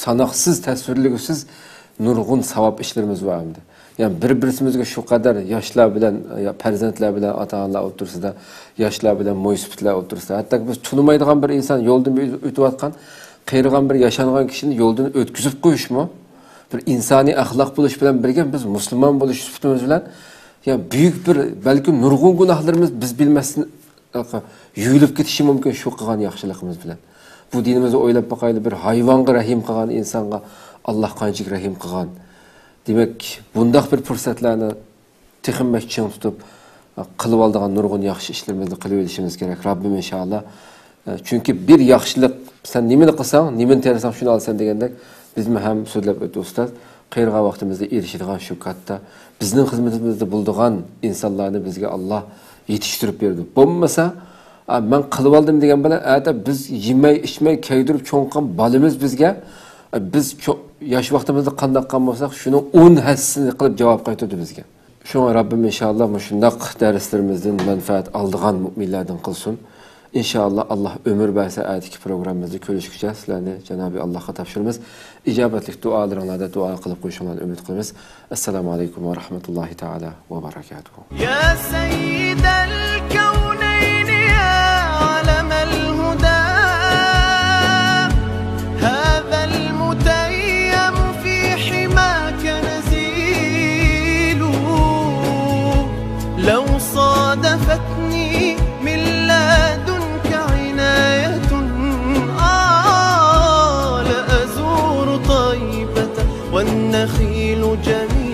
ساناقسىز، تەسۋىرلىگۈسىز نۇرغۇن ساۋاب ئىشلىرىمىز بار ئەمدى. يەنى بىر-بىرسىمىزگە شۇ قەدەر ياشلار بىلەن، يا پەرزەنتلەر بىلەن، ئاتا-ئانىلار ئوتتۇرىسىدا، ياشلار بىلەن مويسىپىتلەر ئوتتۇرىسىدا، ھەتتاكى بىز تونۇمايدىغان بىر ئىنسان يولدىن بىر ئۆتۈۋاتقان، قېرىغان بىر ياشانغان كىشىنى يولدىن ئۆتكۈزۈپ قويۇشمۇ بىر ئىنسانىي ئەخلاق بولۇش بىلەن بىرگە، بىز مۇسۇلمان بولۇش سۈپىتىمىز بىلەن، يا بۈيۈك بىر، بەلكىم نۇرغۇن گۇناھلىرىمىز بىز بىلمەستىن يۇيۇلۇپ كېتىشى مۇمكىن شۇ قىلغان ياخشىلىقىمىز بىلەن. بۇ دىنىمىزدا ئويلاپ باقايلى، بىر ھايۋانغا رەھىم قىلغان ئىنسانغا ئاللا قانچىلىك رەھىم قىلغان. دېمەك، بۇنداق بىر پۇرسەتلەرنى تېخىمۇ بەك چىڭ تۇتۇپ، قىلىۋالىدىغان نۇرغۇن ياخشى ئىشلىرىمىزنى قىلىۋېلىشىمىز كېرەك. رەببىم ئىنشائاللا، چۈنكى بىر ياخشىلىق، سەن نېمىنى قىلساڭ، نېمىنى تېرىساڭ، شۇنى ئالىسەن دېگەندەك، بىزمۇ ھەم سۆزلەپ ئۆتتى ئۇستاز. قېرىغان ۋاقتىمىزدا ئېرىشىدىغان شۇ كاتتا، بىزنىڭ خىزمىتىمىزدە بولىدىغان ئىنسانلارنى بىزگە ئاللا يېتىشتۈرۈپ بېرىدۇ. بولمىسا، ئا، مەن قىلىۋالدىم دېگەن بىلەن، ئەتە بىز يېمەي، ئىچمەي، كەيدۈرۈپ چوڭ قىلغان بالىمىز بىزگە، ئا، بىز چو-، ياش ۋاقتىمىزدا قانداق قىلغان بولساق، شۇنىڭ ئون ھەسسىسىنى قىلىپ جاۋاب قايتۇرىدۇ بىزگە. شۇڭا رەببىم ئىنشائاللا مۇشۇنداق دەرسلىرىمىزدىن مەنپەئەت ئالىدىغان مۆمىنلەردىن قىلسۇن. ئىنشائاللا، ئاللا ئۆمۈر بەرسە، ئەتىكى پروگراممىمىزدا كۆرۈشكۈچە سىلەرنى جانابى ئاللاغا تاپشۇرىمىز. ئىجابەتلىك دۇئالىرىڭلاردا دۇئا قىلىپ قويۇشۇڭلارنى ئۈمىد قىلىمىز. ئەسسالامۇ ئەلەيكۇم ۋە رەھمەتۇللاھى تائالا ۋە بەرەكاتۇھۇ. يا سيد الكونين يا دفتني من لدنك عناية. آه، لأزور طيبة والنخيل جميل.